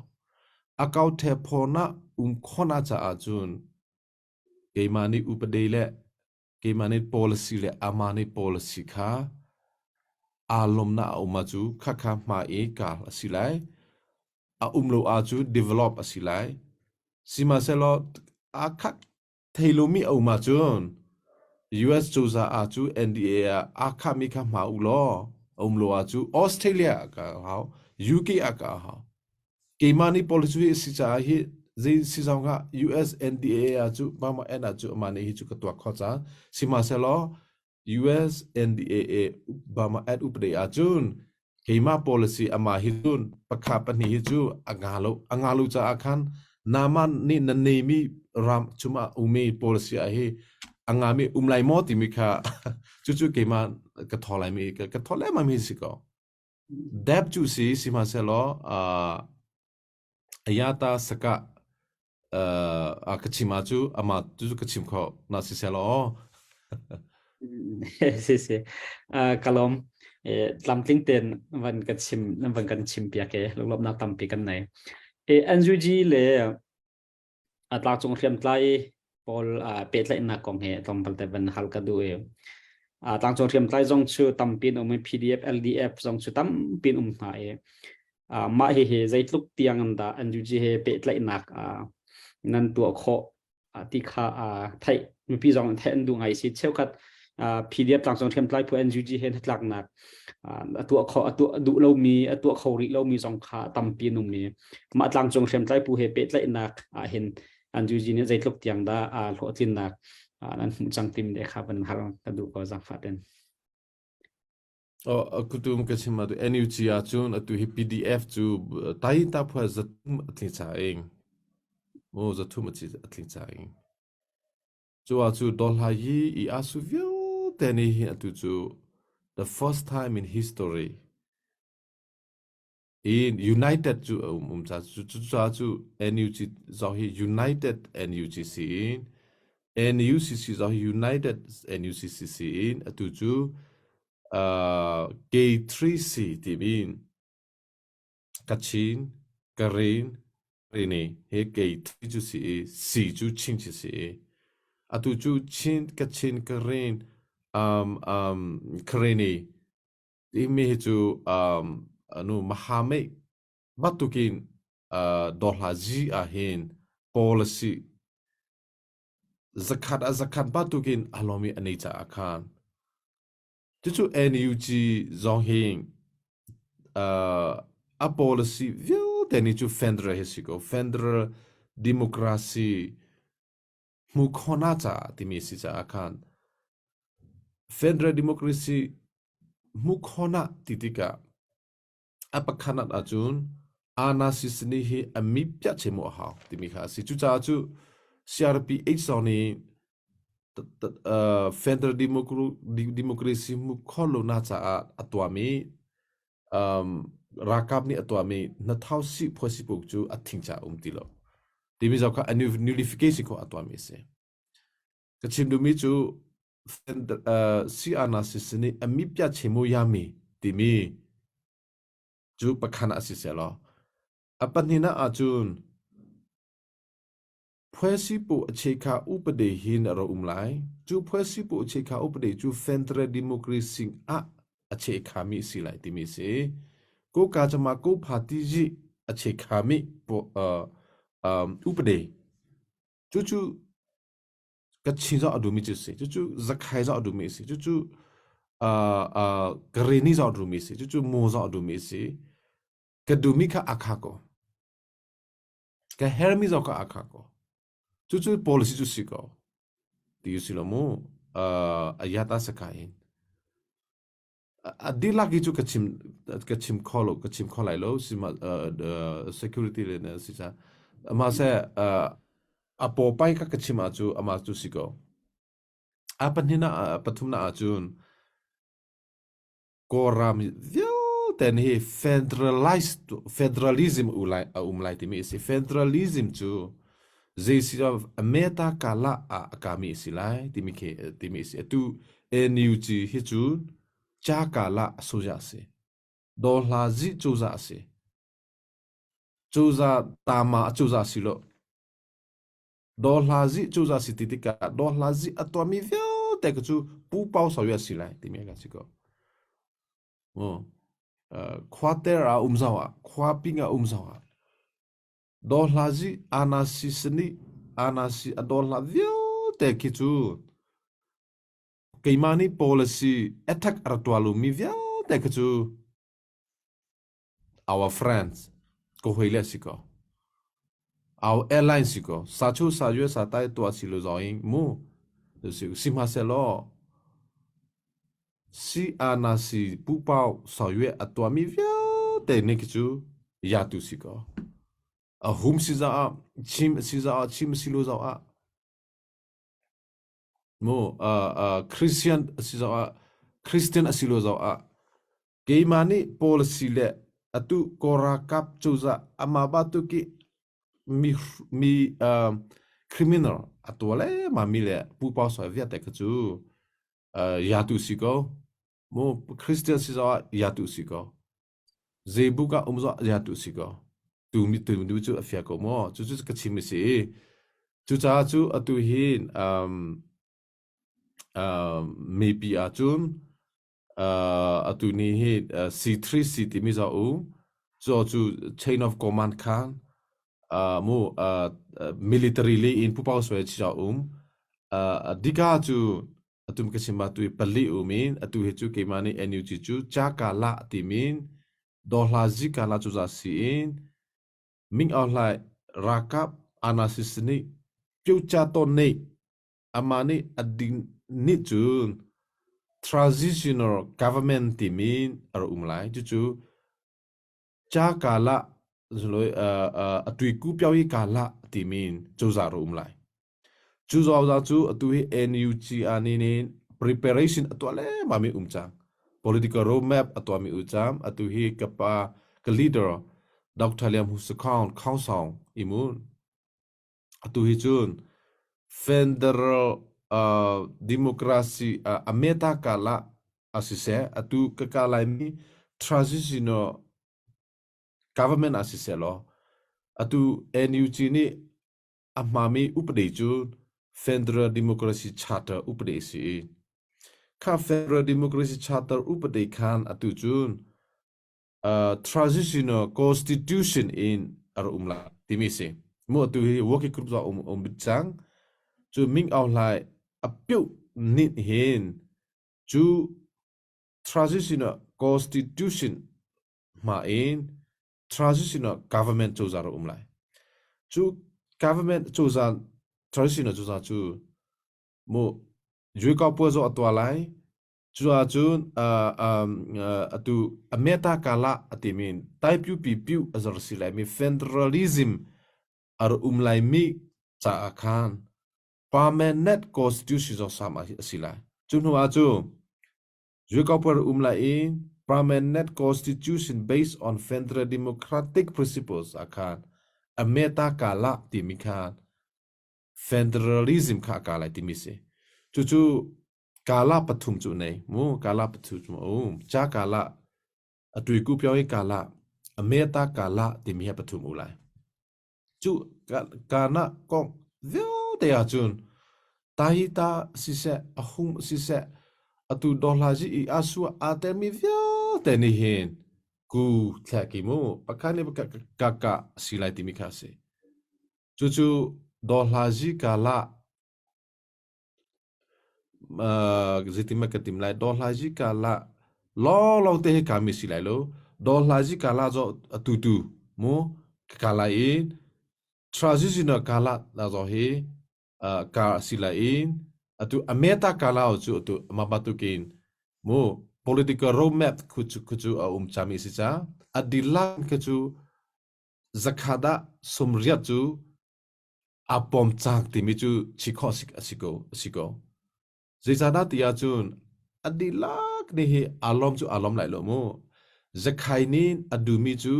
A kau the pho na um khona caah cun keimah nih upadi le keimah nih policy le amah nih policy kha aa lawmnak a um ahcu khakha hma i kal a si lai. A um lo ahcun develop a si lai. Sihmanhsehlaw aa khat thei lomi a um ahcun US cozah ah cu NDA ah aa khahmi kha hma u law a um lo ahcu Australia ah ka hau, UK ah ka hau. Keimah nih policy hi a si caah hi zei si zong ah US NDAA ah cu Burma N ah cu amah nih hi cu ka tuak kho cang. Sihmanhsehlaw US NDAA Burma N upade ahcun keimah policy amah hi cun pakha pahnih hi cu a nga lo a nga lo caah khan nama nih na neimi ram chungah umi policy ah hi a ngami um lai maw timi kha cucu keimah ka thaw lai mi ka thaw lengmang mi si ko. Dep cu si sihmanhsehlaw uh, ayata saka uh, a ka chim ah cu amah cu ka chim kho na si selaw Si si. Uh, kalom. Tlamtling ten van kan chim van kan chim piak e lunglawmhnak tampi kan nei. NUG le a tlangcung hriamtlai pawl pehtlaihnak kong he tlawmpal te van hal ka duh i tlangcung hriamtlai zong cu tampi an um i PDF LDF zong cu tampi an um hna i mah hihi zeitluk tiang in dah NUG he pehtlaihnak nan tuah khawh ti kha theih mipi zong theih an duh ngai si cheukhat PDF tlangcung hriamtlai phu NUG he hnatlaknak a tuah kho a tuah duh lomi a tuah kho rih lomi zong kha tampi an um i mah tlangcung hriamtlai phu he pehtlaihnak ah hin NUG nih zeitluk tiang dah hlawhtlinnak nan hmuh cang tim de kha van hal ka duh ko zangfah ten. Oh, kutum ka chim atu NUG ahcun atu hi PDF cu tai ta phua zathum a tling cha ing. Mo zathum a tling cha ing. Cu ah cu dolha hi i asu vialte nih hin atu cu the first time in history in United cu a um um ca cu cu ca cu NUG zong hi United NUGC in NUCC zong hi United NUCCC in atu cu uh, K3C timi in Kachin, Karen, Rini he K3 cu si i C cu Chin cu si i atu cu Chin, Kachin, Karen, um, um, Kareni Timi hi cu um, anu Mahamei bantukin uh, dawhlazi ahhin policy zakhat a zakhat bantukin a lomi a nei caah khan cucu NUG zong hi uh, a policy vialte nih cu federal hi si ko federal democracy hmu khona caah timi si caah khan federal democracy hmu khona ti tikah a pakhat ahcun anasi sini hi a mi piah che mu a hau timi kha a si cucaah cu CRPH zong nih federal democracy hmu kho lo na caah a tuahmi um, ralkap nih a tuahmi hnathau si phuasi puk cu a thing ca um ti lo timi zau kha a nullification kho a tuahmi a si ka chim duhmi cu si ana si sini a mi pia chemu yami timi cu pakhan a si selaw a pahnina ahcun Phuasipu a chekha upade hin a ra um lai. Cu phuasipu a chekha upade cu federal democracy ah a chekhami a si lai timi a si. Ko ka cama ko party ji a chekhami upade cucu Kachin zong a duhmi cu a si. Cucu Zakhai zong a duhmi a si. Cucu Kareni zong a duhmi a si. Cucu Mu zong a duhmi a si. Ka duhmi kha a kha ko. Ka hermi zong kha aa khah ko. Cucu policy cu si ko. Ti si lo mu. Uh, ayat a saka in. A dihlak hi cu ka chim ka chim kho lo ka chim kho lai lo sima uh, security le na si cha ama se uh, a pawpai ka ka chim ah cu ama cu si ko a pahnina pathumna ah cun Kawlram vialte hi federalized federalism a um lai timi a si. Federalism cu zei si Ameta kala ah a kami a si lai timi khi timi a si. Atu NUG hi cu cha kala soja a si. Dawhla zi cozah a si. Cozah tama a cozah si lo. Dawhla zi cozah si ti tikah dawhla zi a tuahmi vialte ka cu pu pau sawi a si lai timi a si ko. Khua ter ah um zau ah khua ping ah um zau ah dawhla zi anasi sani anasi a dawhla vialte khi cu keimah nih policy attack a ra tuah lomi vialte khi cu Our friends ka hoi le si ko. Our airline si ko. Sa chu sa yue sa tai tua si lo zawing mu. Si si ma se lo. Si ana si pu pau sa yue a tua mi vialte ne ki cu ya tu si ko. A hum si za a chim si za a chim si lo zaw a mu Christian si zaw a Christian a si lo zaw a Keimah nih policy le atu Kawl ralkap cozah amah bantuki mi mi uh, criminal a tua le mami le pupa soi vialte kha cu uh, yatu si ko. Mu Christian si zong ah ya tu si ko. Zeibuk ah um zong ya tu si ko. Tu mi tu nu cu a fia ko maw? Cu cu ka chim a si. Cucaah cu atu hin um, uh, mipi ahcun uh, atu ni hi uh, C3C timi za u cu cu chain of command khan uh, mu uh, military li in pupau soi chi za um uh, dika cu atum ka chim tu pali um in atu hi cu keimah nih NUG cu cha ka la timin dohla zi ka la cu za si in Ming Aung Hlaing ralkap anasisi nih Pyocha tawn nih amah nih a ding nih cun transitional government timi a rak um lai. Cucu ca kala a tuiku pio hi kala timi cozah rak um lai. Cu cozah cu atu hi NUG ah nih nin preparation a tuah lengmang mi um cang. Political roadmap a tuahmi um cang. Atu hi ka pa ka leader Dr. Liam Hu Sakhaung Khaunsawng imun. Atu hi cun federal uh, democracy uh, ameta kala asiseh atu ka ka laimi transitional government asiseh law atu NUG nih A hmami upadi cu Federal Democracy Charter upadi a si i kha Federal Democracy Charter upadi khan atu cun uh, Transitional Constitution in a rak um lai timi si. Mu atu hi working group zong um um bit cang. Cu Ming Aung Hlaing a piuh nit hin cu Transitional Constitution hma in transitional government cozah rak um lai. Cu government cozah transitional cozah cu mu Juikau puai zong a tuah lai. Cu ahcun uh, um, uh, atu Ameta Kala a timi Taipyu pi piu a zar si lai mi federalism a rak um lai mi caah khan permanent constitution zong sam a si lai. Cu hnu ah cu Zuikaupuar um lai i permanent constitution based on federal democratic principles ah khan a meta kala timi khan federalism kha a ka lai timi si. Cucu kala pathum cu nei mu kala pathum cu um cha kala atui ku pyo i kala a meta kala timi he pathum u lai. Cu kana kong vialte ahcun Tahita siseh, a hung siseh, atu dawhlazi i aa suah aa telmi vialte nih hin ku thleki mu pakhat nih pakhat ka ka si lai timi kha a si. Cucu dawhlazi kala Zeitin ka tim lai dawhlazi kala lawlawng te hi kami si lai lo dawhlazi kala zo atu tu mu ka kala in transitional kala la zo hi ka si lai in atu ameta kala cu atu mabatukin mu political roadmap khu chu khu chu a um chami si cha adilan kha chu zakhada sumriat cu aa pom cang timi cu chi khawh a si ko a si ko. Zeicahdah ti ahcun a dihlak nih hi aa lawm cu aa lawm lai lo mu. Zakhai nih a duhmi cu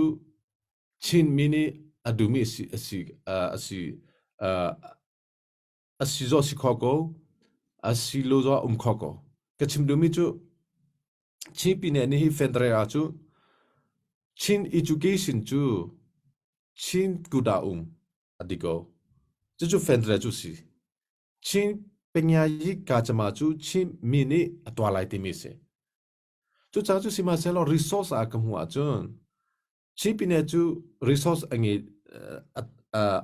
Chinmi nih a duhmi a si a si a si a si zaw si kho ko a si lo zaw um kho ko. Ka chim duhmi cu Chin pine nih hi federal ah cu Chin education cu Chin kuda um a ti ko. Cucu federal cu si. Chin penyayi kacama cu Chin mi nih a tuah lai timi si. Cucaah cu sihmanhsehlaw resource ah ka hmuh ahcun Chin pine cu resource a ngei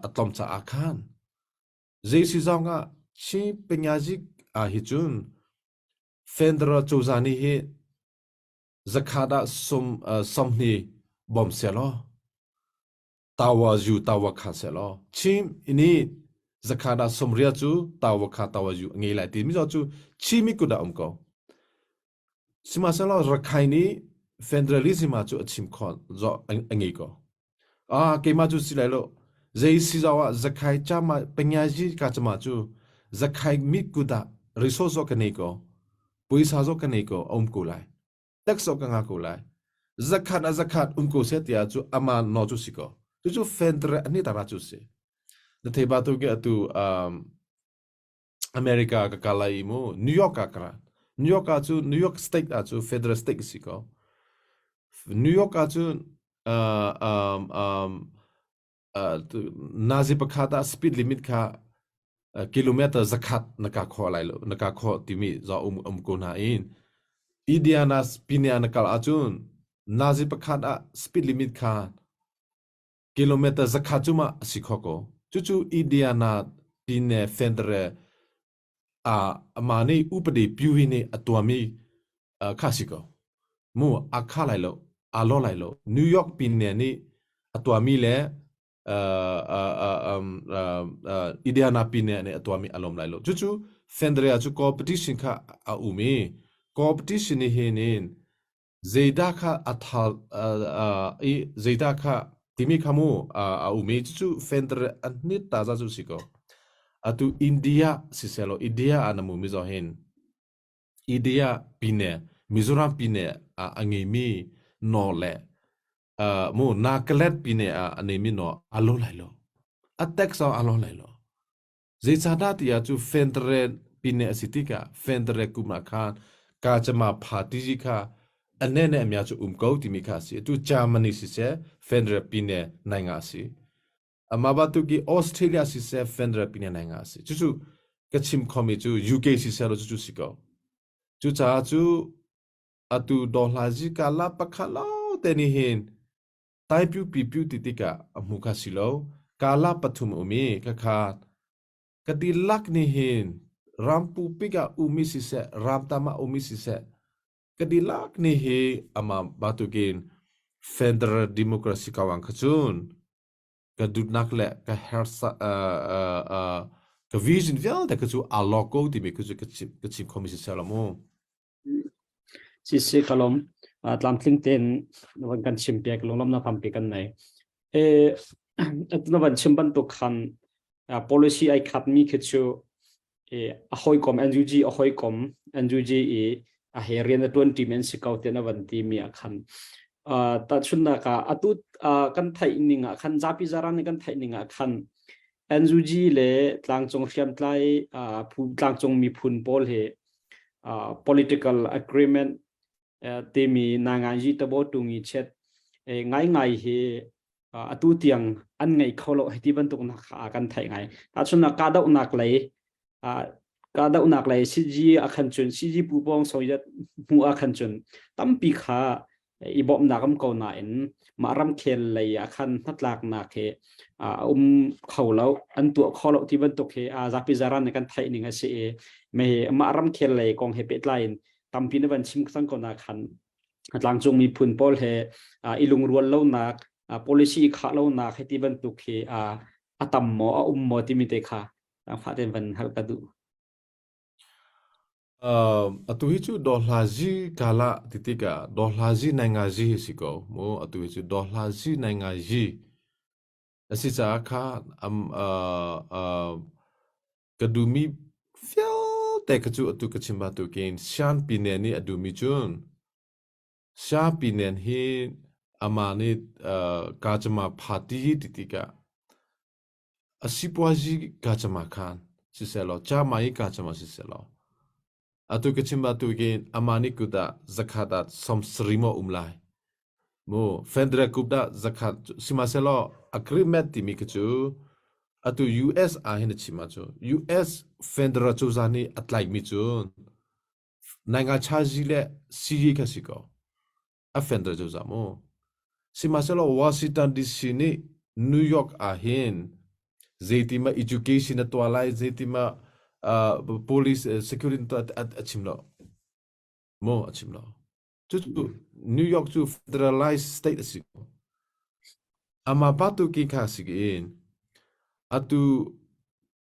a tlawm caah khan zei si zong ah Chin penyayi ah hi cun federal cozah nih hi zakhat ah sum sawmhnih bawm sehlaw tawa zu tawa kha sehlaw Chin nih zakhat ah sawmria cu tawa kha tawa zu a ngei lai ti mi cu Chinmi kut ah um ko. Sihmanhsehlaw Rakhine nih federalism ah cu a chim khawh a ngei ko. Ah keimah cu si lai lo. Zei si zau ah zakhai chama penyaji ka chama cu zakhai mi kut ah resource ka nei ko. Puisa zo ka nei ko a um ko lai. Tax zo ka nga ko lai. Zakhat a zakhat um ko se tiah cu ama no cu si ko. Cucu federal ani tara cu si. Na thei ba tu ke atu um, America ka kal lai i mu New York ah ka ra. New York ah cu New York State ah cu federal state a si ko. New York ah cun uh, um, um, uh, nazi pakhat ah speed limit kha uh, kilometer zakhat na ka khawh lai lo na ka khawh timi za um um ko na in Indiana pine na kal ahcun nazi pakhat ah speed limit kha kilometer zakhat cu ma a si kho ko. Cucu Indiana pine federal ah amah nih upadi pyuhi nih a tuahmi kha si ko. Mu a kha lai lo, aa lo lai lo. New York pine nih a tuahmi le Indiana pine nih a tuahmi a lawm lai lo. Cucu federal cu competition kha a um i competition nih hin in zeidah kha a tha i zeidah kha timi kha mu a um i cucu federal a hnit ta za cu si ko. Atu India siselaw India ah na mu mi zaw hin India pine Mizoram pine ah a ngeimi naw le mu Nagaland pine ah a neimi naw a lo lai lo. A tax a lo lai lo. Zeicahdah tiah cu fentere pine a si tikah fentere kum ah khan kacama pha ti kha a nene a mia cu um ko timi kha a si. Atu Germany siseh fentere pine nai nga a si. Amah bantuk i Australia siseh fentere pine nai nga a si. Cucu ka chim khomi cu UK siseh lo cucu si ko. Cucaah cu atu dawhlazi kala pakhat lo te nih hin Taipyu pipiu ti tikah a hmu kha si lo. Kala pathum a um i khakha ka dihlak nih hin rampu pik ah ummi siseh, ramtam ah ummi siseh, ka dihlak nih hi amah batukin federal democracy ko ang kha cun ka dutnak le ka hersa uh, uh, uh, ka vision vialte ka cu aa lawk ko timi ka cu ka chim ka chim khomi si seh lo mu. Sisi ka lawm. Tlamtling tein van kan chim piak lunglawmhnak tampi kan nei. E na van chim bantuk khan policy ai khat mi khi cu a hawikom NUG a hawikom NUG i a he rian a tuan ṭi men si ko te na van ti mi ah khan tahchunnak ah atu kan theih ning ah khan zapi zaran nih kan theih ning ah khan NUG le tlangcung hriamtlai phu tlangcung miphun pawl he political agreement timi nanganji tabo tungi chet ngai ngai hi atu tiang an ngei kho lo hiti bantuk nak kha kan theih ngai tahchun kahdohnak lei kahdohnak lei CG a khan cun CG pu pong soyat hmu a khan cun tampi kha i bawmhnak um ko nain mah ramkhel lei ah khan hnatlaknak hi a um kho lo an tuah kho lo ti bantuk hi a zapi zaran nih kan theih ning a si i mei mah ramkhel lei kong he pehtlai in tampi na van chim cang ko na khan tlangcung miphun pawl he i lungrual lonak policy i khah lonak he ti bantuk hi a tam maw a um maw timi te kha fah ten van hal ka duh. Atu hi cu dawhlazi kala ti tikah dawhlazi nai ngazi hi si ko mu. Atu hi cu dawhlazi nai ngazi a si caah kha am uh, uh, ka duhmi vialte kha cu atu ka chim bantukin Shan Pine nih a duhmi cun Shan Pine hi amah nih uh, kacama party ti tikah A sipuazi kacama khan sisehlaw Cama i kacama sisehlaw atu ka chim bantukin amah nih kut ah zakhat ah sawmsarih maw um lai mu federal kut ah zakhat sihmanhsehlaw agreement timi khi cu atu US ah hin a chim ahcun US federal cozah nih a tlaihmi cu naingachazi le sii kha si ko. A fenter cozah mu. Sihmanhsehlaw Washington DC nih New York ah hin zeitima education a tuah lai, zeitima uh, police uh, security tuah a, a chim lo. Mu a chim lo. Cucu New York cu federalized state a si ko. Ama batu ki kha si in atu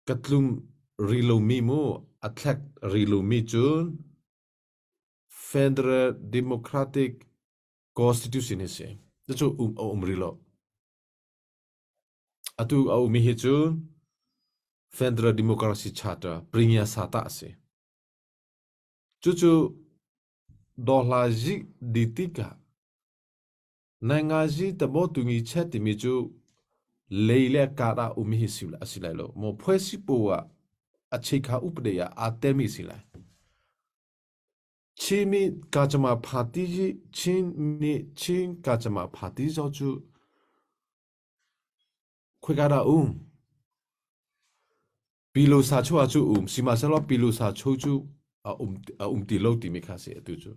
ka tlum ri lomi mu a thlek ri lomi cun Federal Democratic Constitution hi si. Cucu um a um rih lo. Atu a ummi hi cu Federal Democracy Charter Premier Sata a si. Cucu dawhla zik di tikah Naingazi tabo tungi chet timi cu lei le kar ah um hi si a si lai lo. Maw phuai sipu ah a cheikha upade ah aa telmi si lai. Chinmi Kacama Party hi Chin nih Chin Kacama Party zong cu khoika dah um? Pilu sa chu ah cu um sihmanhsehlaw pilu sa chu cu a um a um ti lo timi kha si atu cu.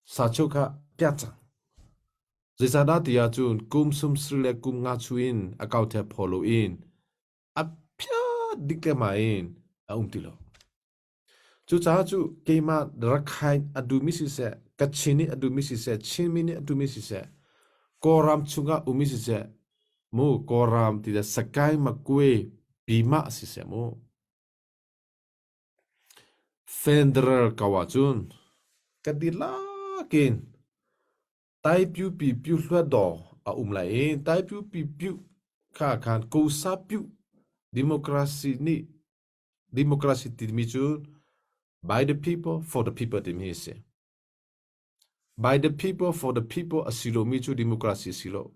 Sa chu kha piat cang. Zeicahdah ti ahcun kum sum sri le kum nga chu in a kau the phaw lo in a phiat dik le ma in a um ti lo. Cucaah cu keimah Rakhine a duhmi siseh, Kachin nih a duhmi siseh, Chinmi nih a duhmi siseh, Kawlram chungah ummi siseh, mu Kawlram ti le Sagaing Makwe Bima siseh mu. Federal ko ahcun ka dihlak in Taipyu pi pyu hluatdaw a um lai i Taipyu pi pyu kha khan Kosa pyu democracy nih Democracy timi cu by the people for the people timi hi a si. By the people for the people a si lomi cu democracy a si lo.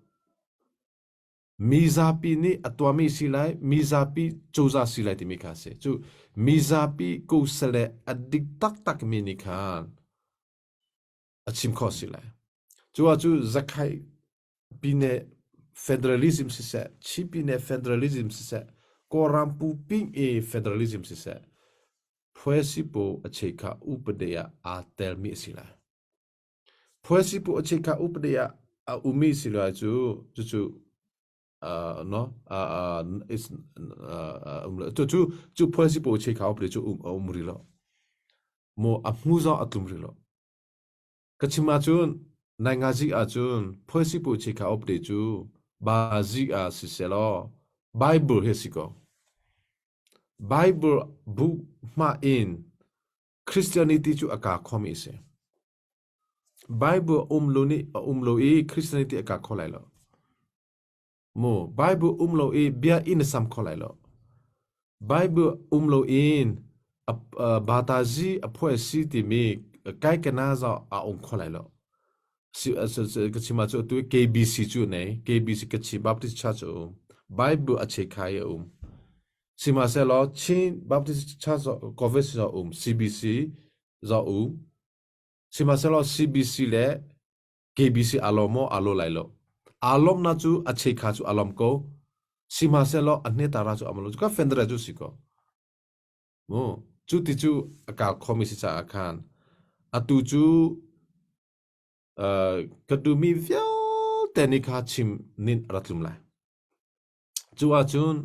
Mi zapi nih a tuahmi si lai, mi zapi cozah si lai timi kha a si. Cu mi zapi kosale a dik taktak mi nih khan a chim khawh si lai. Cu ah cu Zakhai Pine federalism siseh, Chin Pine federalism siseh, Kawlram puping i federalism siseh, Phuasipu a cheikha upade ah aa telmi a si lai. Phuasipu a cheikha upade ah a ummi si lai cu cucu no is cu cu cu phuasipu a cheikha upade cu um a um rih lo. Mu a hmu zong a tlum rih lo. Ka chim ahcun naingazik ahcun phuaisipu chikha upte cu bazik ah sisehlaw Bible hi a si ko. Bible bu hma in Christianity cu a kaa khomi a si. Bible um lo nih a um lo i Christianity a kaa kho lai lo. Mu Bible um lo i bia in a sam kho lai lo. Bible um lo in a batazi a phuai si timi kai kana za a um kho lai lo. Si ka chim cu tu KBC cu nei KBC Kachin Baptist Church a um. Bible a che khai a um. Sihmanhsehlaw Chin Baptist Church Convention a um CBC za um. Sihmanhsehlaw CBC le KBC aa lawm maw? Aa law lai lo. Aa lawmhnak cu a cheikha cu aa lawm ko. Sihmanhsehlaw a hnetara cu a lo. Ka fendere cu si ko. Mu cu ti cu a kal khomi si caah khan atu cu uh, ka duhmi vialte nih kha chim nin a rat tlum lai. Cu ahcun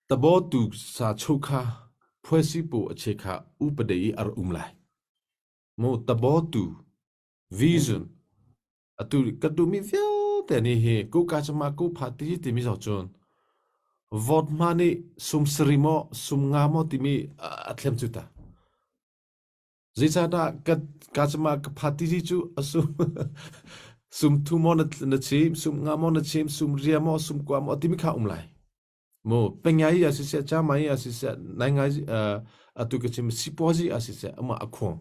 tabaw tu sa chukha phuaisipu a chekha upade i ar um lai. Mu tabawtu vision atu ka duhmi vialte nih hi kuka cuma ku pha ti timi zo cun vote hma nih sum sari maw sum nga maw timi a thlem cu ta zeicahdah ka ka cuma ka pha ti cu a sum sum thu maw na chim sum nga maw na chim sum ria maw sum kua maw timi kha um lai Mu pengai a siseh camai a siseh naingai atu ka chim sipuazi a siseh ama a khuang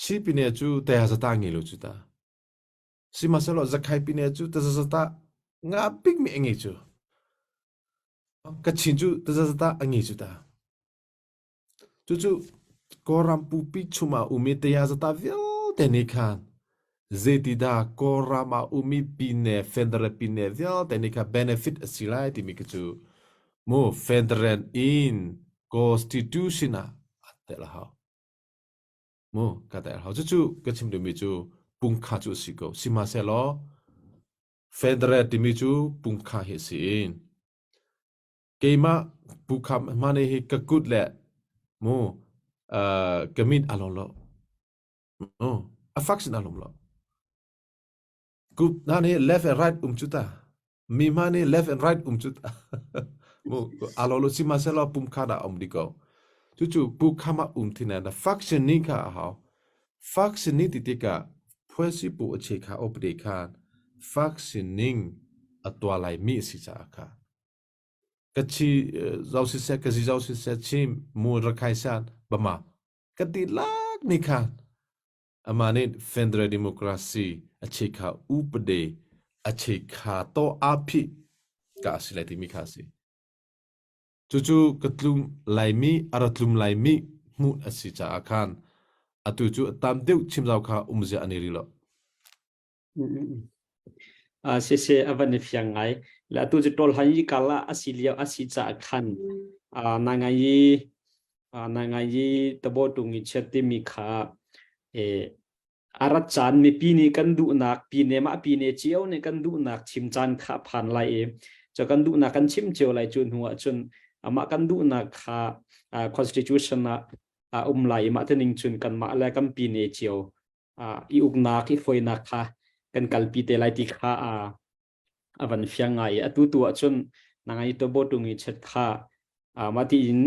chi pine cu te zata ngi lo cu ta sihmanhsehlaw zakhai pine cu ta zata nga bik mi ngi cu ka chin cu ta zata a ngi cu ta Cucu Kawlram pupi chungah ummi tayazata vialte nih khan zeitidah Kawlram ah ummi pine federal pine vialte nih khan benefit a si lai timi khi cu mu federal in constitution ah a tel a hau. Mu ka tel a hau. Cucu ka chim duhmi cu pungkha cu a si ko. Sihmanhsehlaw federal timi cu pungkha hi a si i Keimah Pu Kham hmane hi ka kut le mu ka mit a lawm lo. Mu a fak sin a lawm lo. Kut na nih left and right um cu ta. Mi hma nih left and right um cu ta. Mu a lo lo sihmanhsehlaw pum kha dah um di ko. Cucu Pu Kham ah um thina na faction ni kha a hau. Faction ni ti tikah phuasi pu a che kha opde khan faction ning a tua lai mi si caah kha. Ka chi zau siseh ka zi zau siseh chim mu rakhai san bama ka ti lak ni khan ama nih federal democracy a chekha upade a chekha to aphi ka si lai timi kha si cucu ka tlum laimi ara tlum laimi hmuh a si caah khan atu cu tam deuh chim zau kha umzia an i ri lo. Siseh a van i fiang ngai. Le atu cu ṭawl han i kal ah a si lio a si caah khan nai ngai i nai ngai i tabo tung i chiat timi kha a rat caan mipi nih kan duhnak pine mah pine cio nih kan duhnak chim caan kha a phan lai i cu kan duhnak kan chim cio lai cu hnu ah cun amah kan duhnak kha constitution ah a um lai i mah tining cun kanmah le kan pine cio i uknak i hruainak kha kan kalpi te lai ti kha a van fiang ngai i atu tu ahcun nangai to botung i chet kha mah tiin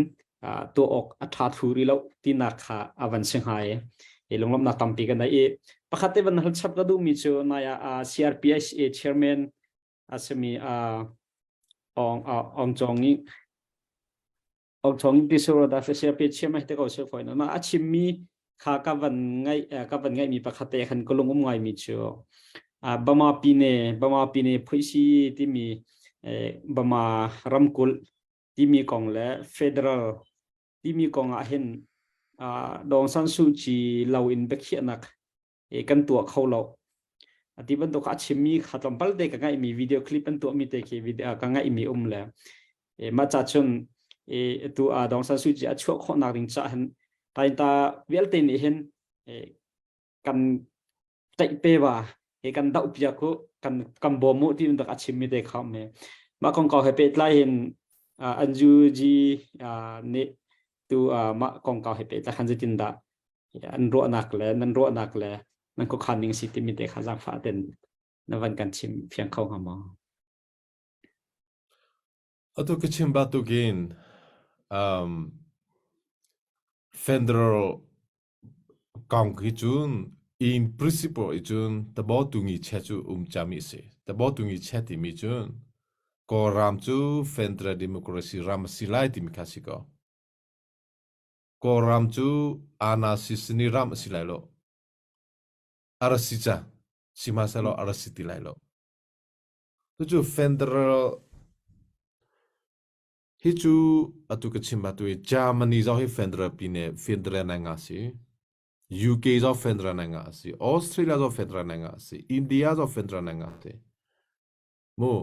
tuah awk a ṭha thlu rih lo tinak kha a van si hnga i i lunglawmhnak tampi kan nei i pakhat te van hal chap ka duhmi cu nai ah CRPSA chairman a simi Ong Ong Chong i Ong Chong ti sur da CRP chairman te ko se foi na ma a chimmi kha ka van ngai ka van ngai mi pakhat te khan ka lung um ngai mi chu Bama pine Bama pine phuisi timi Bama ramkulh timi kong le federal timi kong ah hin Dong San Suu Kyi lo in biakhiahnak kan tuah kho lo. Ati bantuk a chimmi kha tlawmpal te ka ngaihmi video clip an tuahmi te khi video ka ngaihmi um le mah ca cun tu Dong San Suu Kyi a chuah khawhnak ding ca hin tainta vialte nih hin kan tlaih pe wa he kan doh piak u kan kan bawm u ti dak a chimmi te kha me mah kong kau he pehtlai hin Anju Ji nih tu mah kong kau he pehtlai khan zeitin dah an ruahnak le nan ruahnak le nan khuakhan ning si timi te kha zaangfah ten na van kan chim fiang kho hnga maw? Atu ka chim batukin um, federal Kong hi cun in principle i cun tabo tungi che cu um ciami a si. Tabo tungi che timi cun Kawlram cu Federal Democracy ram a si lai timi kha si ko. Kawlram cu Ana Sisini ram a si lai lo. A ra si ca. Sihmanhsehlaw a ra si ti lai lo. Cucu Federal Hi cu atu ka chim atu i Germany zong hi federal pine federal nai nga si. UK zong federal nai nga si. Australia zong federal nai nga si. India zong federal nai nga si. Mu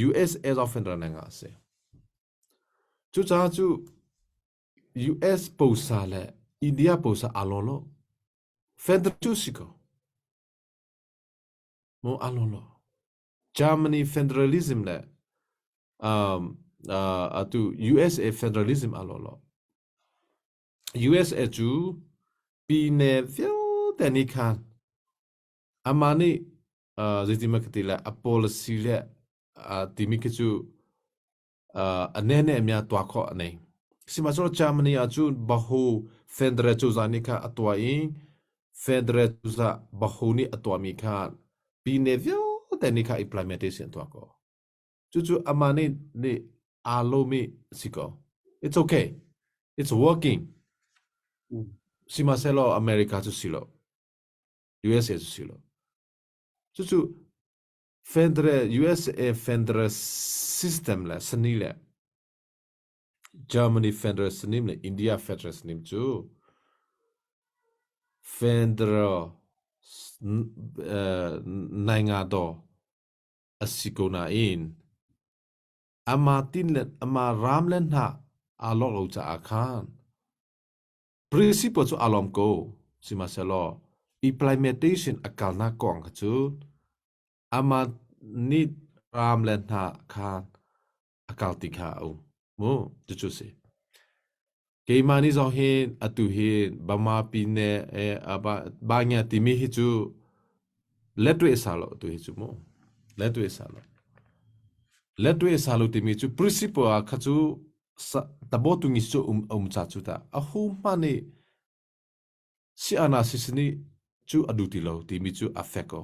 USA zong federal nai nga si. Cucaah cu US posa le India posa aa lo lo. Federal cu si ko. Mu aa lo lo. Germany federalism le um, uh, atu USA federalism a lo lo. USA cu pine vialte nih khan amah nih uh, zeitin ma ka ti le a policy le uh, timi khi cu a nene mia tua khawh a nei. Sihmanhsehlaw Germany ah cun Bahu Federal cozah nih kha a tuah i Federal cozah Bahu nih a tuahmi kha pine vialte nih kha implementation an tuah ko. Cucu amah nih nih aa lomi si ko. It's okay. It's working. Sihmanhsehlaw America cu si lo. USA cu si lo. Cucu Federal USA Federal system le sani le Germany Federal sanim le India Federal sanim cu Federal nai nga daw a si ko nain ama tin le ama ram le hna aa lawk lo caah khan Principle cu aa lawm ko. Sihmanhsehlaw implementation a kalnak kong kha cu amah nih ram le hna kha a kal ti kha a um. Mu, cucu si. Keimah nih zong hin atu hi Bama pine eh, aba bangya timi hi cu letwe sa lo tu hi cu mu. Letwe sa lo. Letwe sa lo timi cu principle ah kha cu tabo tungi cu um um cha cu ta a hu hma nih si ana si sini cu a du ti lo timi cu a fek ko.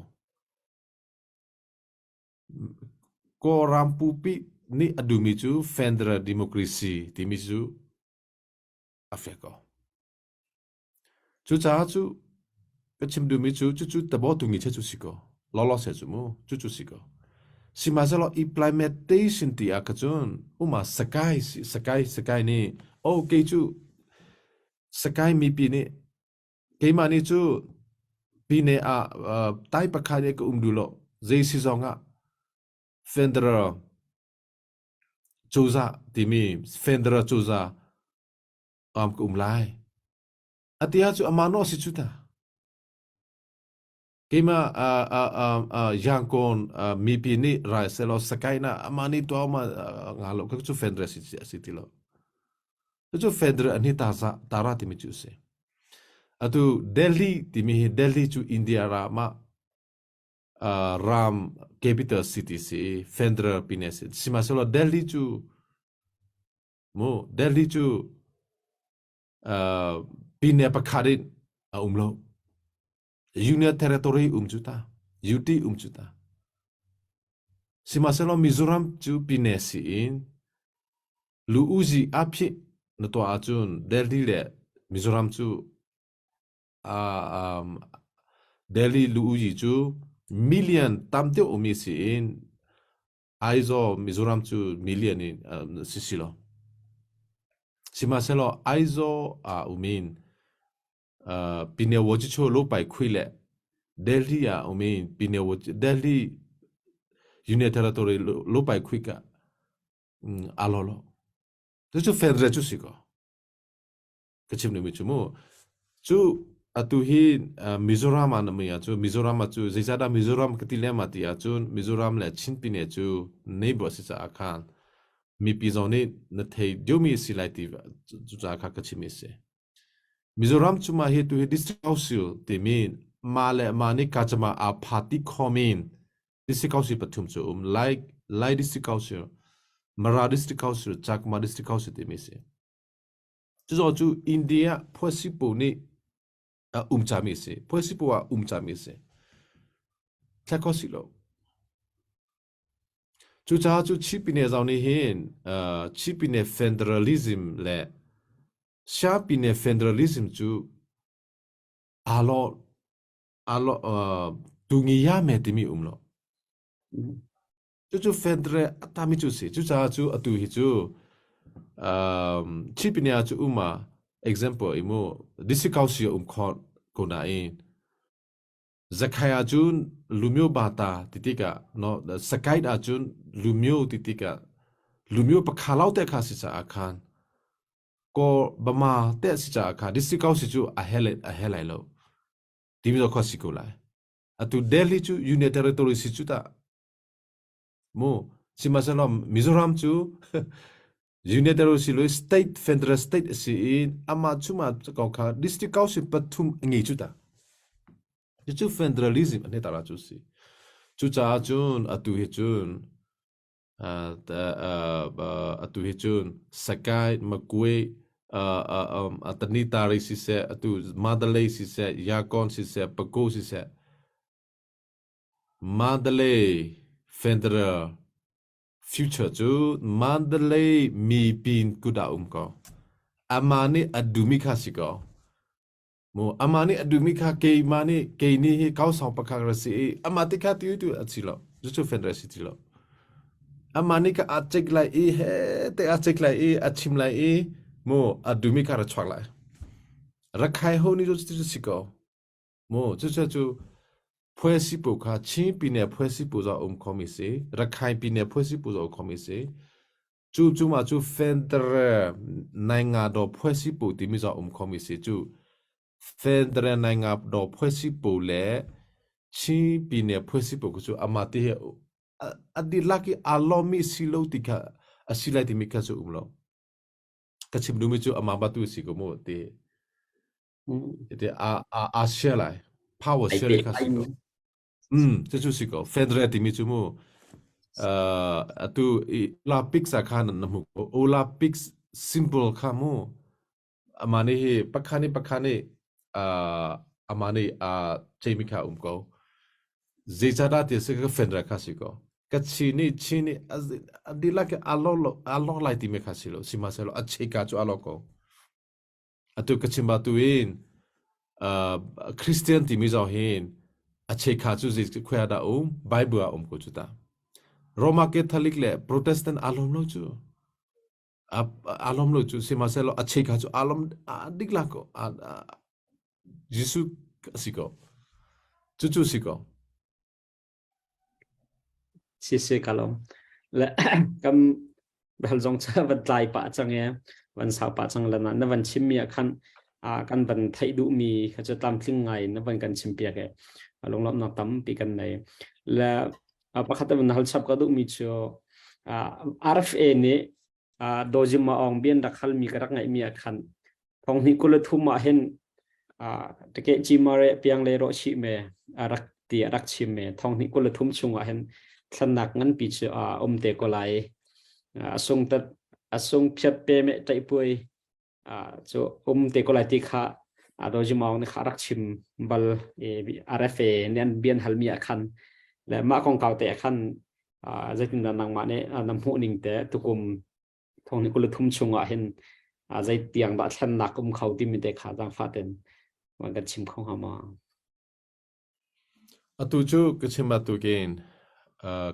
Kawlram pupi nih a duhmi cu federal democracy timi cu a fek ko. Cucaah cu ka chim duhmi cu cucu tabo tungi che cu si ko. Lawlaw se cu mu cucu si ko. Sihmanhsehlaw implementation ti ah kha cun uma sakai sakai sakai nih oh kei cu. Sakai mipi nih keimah nih cu pine ah tai pakhat nih ka um duh lo zei si zong ah federal cozah timi federal cozah um ka um lai. Ati ah cu amah no si cu ta. Keimah Yangon mipi nih rai selaw Sakai na amah nih tuah ma nga lo ka cu federal si si ti lo. Cu federal an hi ta za tara timi cu si. Atu Delhi timi hi Delhi cu India ra ma ram capital city si federal pine si. Sihmanhsehlaw Delhi cu mu Delhi cu pine pakhat in a um lo. Union Territory um cu ta. UT um cu ta. Sihmanhsehlaw Mizoram cu pine si in lu uzi a phih na tuah ahcun Delhi le Mizoram cu uh, um, Delhi lu uzi cu million tam deuh umi si in Aizawl Mizoram cu million in uh, si si lo. Sihmanhsehlaw Aizawl ah um in Pine Wojicho lo pai khui le Delhi ah um in Pine Delhi Union Territory lo pai khui ka alo lo. Cu federal cu si ko. Ka chim mi cu mu. Cu atu hi Mizoram ah na mui ah cu Mizoram ah cu zeicahdah Mizoram ka ti lem ah ti ahcun Mizoram le Chin pine cu neighbor si caah khan mipi zong nih na thei deuhmi si lai ti cucaah kha ka chim mi si. Mizoram cu mah hi tuhi District Council timi mah le mah nih kacama aa phati khomi District Council pathum cu um. Lai, Lai District Council, Mara District Council, Chakma District Council timi si. Cuzaw cu India phuasipu nih a um cami si. Phuasipu ah um cami si. Thlek kho si lo. Cucaah cu Chipine zong nih hin uh, Chipine federalism le Siapine federalism cu aa lawh aa lawh uh, tungi-ya-me timi um lo. Cucu federal a tami cu si. Cucaah cu atu hi cu um, Chipine ah cu um ah example imu district council um kho ko nain Zakhai ahcun Lumio bata ti tikah no Sakait ahcun Lumio ti tikah Lumio pakha lo te kha si caah khan ko Bama te si caah kha district council cu a he a he lai lo timi zo kha si ko lai atu Delhi cu Union Territory si cu ta Mu sihmanhsehlaw Mizoram cu Union Territory si lo state federal state a si i amah chungah ko kha district council pathum a ngei cu ta. Cucu federalism an tara cu si. Cucaah cun atu hi cun atu hi cun Sakai, Makwe, Tanitari siseh, atu Mandalay siseh, Yakon siseh, Pago siseh, Mandalay Federal future cu Mandalay mipin kut ah um ko. Amah nih a duhmi kha si ko. Mu amah nih a duhmi kha keimah nih kei nih hi kausang pakhat ra si i amah ti kha ti tu a si lo. Cucu federal si ti lo. Amah nih ka a cek lai i he te a cek lai i a chim lai i mu a duhmi kha ra chuak lai. Rakhai ho nih cu si ko. Mu cucu cu phuaisipu kha Chin pine phuaisipu zong a um khomi si, Rakhine pine phuaisipu zong a um khomi si. Cu cungah cu Federal Naingadaw phuaisipu timi zong a um khomi si. Cu Federal Naingadaw phuaisipu le Chin pine phuaisipu cu amah ti hi a dihlak i aa lawmmi si lo ti kha a si lai timi kha cu um lo. Ka chim duhmi cu amah batu si ko mu ti. Iti a a a share lai. Power Ai share pe kha ai si ko. Mm, cucu si ko. Federal timi cu mu uh, atu i la pix ah khan na hmu ko. Ola pix simple kha mu. Ama nih hi pakhani pakhani uh, ama nih a cheimi kha um ko. Zeicadah ti si ka federal kha si ko. Ka chi nih chi nih a dilak a lo a lo lai timi kha si lo. Sihmanhsehlaw a cheka cu a lo ko. Atu ka chim batu in uh, Christian timi zong hin a chekha cu zei khua dah um Bible ah um ko cu ta. Roma Catholic le Protestant aa lawm lo cu. A lawm lo cu sihmanhsehlaw a cheikha cu aa lawm dik la ko. Jesuh a si ko. Cucu si ko. Si si ka lawm. Le kan hal zong cha van tlai pah cang e van sau pah cang la na na van chim mi ah khan kan van theih duh mi kha cu tlamtling ngai na van kan chim piak e lunglawmhnak tampi kan nei le pakhat van hal chap ka duh mi cu RFA nih Dojima Aung bian rak hal mi ka rak ngaih mi ah khan thong hnih 23 ah hin teke chimare piang le ro chi me rak ti rak chim me thong hnih 23 chung ah hin thlannak nganpi chu a um te ko lai asung tat asung phiat pe me tai puai cu um te ko lai ti kha Dojima Aung nih kha rak chim bal RFA nih an bian hal mi ah khan le mah kong kau te ah khan zeitindah nangmah nih na hmuh ning te tukum thong ni 23 chung ah hin zei tiang dah thlennak um kho timi te kha zaangfah ten van kan chim kho hnga ma? Atu cu ka chim bantukin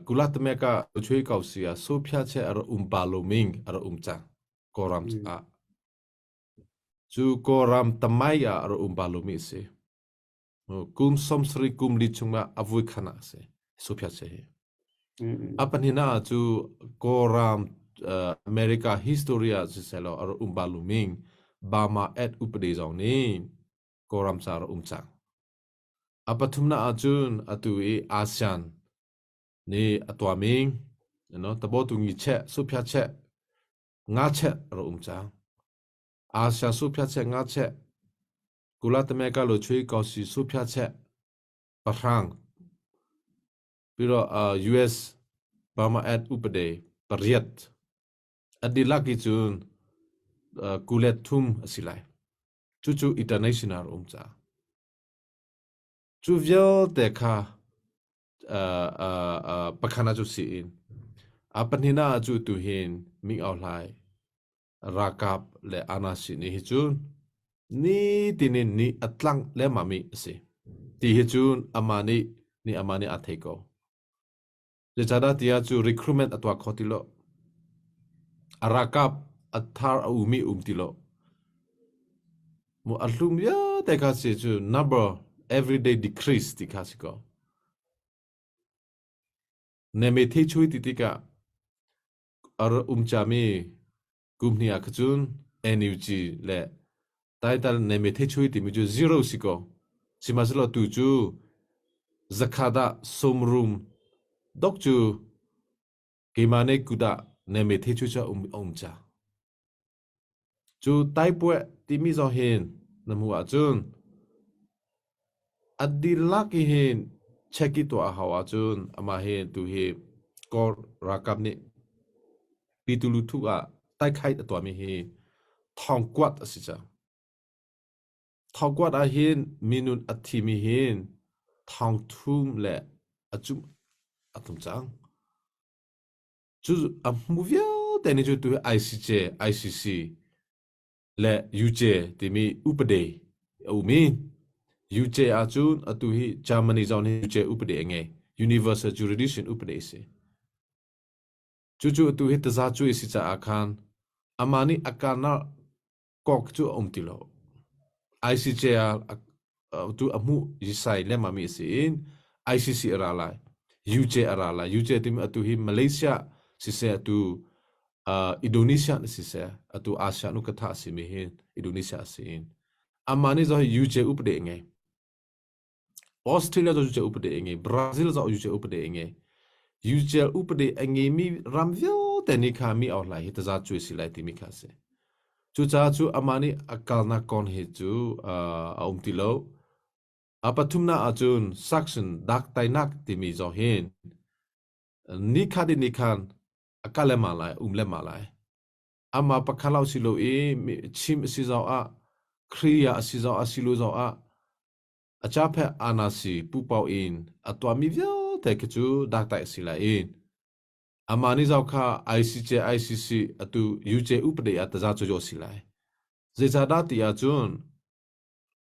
Kulatameka chui ko si ah Sophia che a ra um pa lo ming a ra um cang Kawlram ah. Cu Kawlram tamai ah a ra um pa lo mi a si. Kum 70 kum li chungah a vui khan ah a si Sophia che hi. A pahnihnak ah cu Kawlram America history ah siseh law a ra um ba lo ming Burma at upade zong nih Kawlram ca a ra um cang. A pathumnak ahcun atu i ASEAN nih a tuahmi tabotungi cheh, suphiat cheh, nga cheh a rak um cang. ASEAN suphiat cheh, nga cheh, Kulatameka luchui kausi suphiat cheh, pahrang, pero US Burma Act upade pariat a dihlak i cun kulet thum a si lai. Cucu international um caah. Cu vialte kha pakhat ah cu si in a pahnihnak ah cu tu hin Ming Aung Hlaing ralkap le anasi nih hi cun nitin in ni a tlangh lengmang mi a si. Ti hi cun amah nih nih amah nih aa thei ko. Zeicahdah tiah cu recruitment a tuah kho ti lo. A ralkap a thar a umi um ti lo. Mu a hlum vialte kha si cu number everyday decrease ti kha si ko. Neme thei chui ti tikah a um cami kum hnih ah kha cun NUG le Taital neme thei chui timi cu zero si ko. Sihmanhsehlaw tu cu zakhat ah sawmrum dok cu keimah nih kut ah neme thei chui cu a um, a um ca. Cu taipuah timi zong hin na hmuh ahcun a dihlak i hin check i tuah a hau ahcun amah hi tu hi Kawl ralkap nih Pituluthu ah taikhait a tuahmi hi thongkuat a si cang. Thongkuat ahhin minun a thimi hin thongthum le a cumh a tum cang. Cu a hmu vialte nih cu tu hi ICJ, ICC le UJ timi upade a um i UJ ahcun atu hi Germany zong nih UJ upade a ngei. Universal Jurisdiction upade a si. Cucu atu hi taza cuai a si caah khan amah nih a karnak kok cu a um ti lo. ICJ ah tu a hmuh yisai lengmang mi a si in ICC a ra lai, UJ a ra lai. UJ timi atu hi Malaysia siseh atu uh, Indonesia ni siseh atu Asia nu katha a simi hi Indonesia a si in amah nih zoh hi UJ upade a ngei. Australia cu UJ upade a ngei, Brazil zong UJ upade a ngei. UJ upade a ngeimi ram vialte nih kha mi auhlai hi taza cuai si lai timi kha a si. Cucaah cu amah nih a kalnak kong hi cu uh, a um ti lo. A pathumnak ahcun Saxon dak tainak timi zong hin nikhat in nikhan a kal lengmang lai, um lengmang lai. Amah pakhat lo si lo i chim a si zong ah, Kriya a si zong ah, si lo zong ah, A caphe anasi pupau in a tuahmi vialte khi cu daktai a si lai i amah nih zau kha ICJ ICC atu UJ upade ah taza cu a si lai. Zeicahdah ti ahcun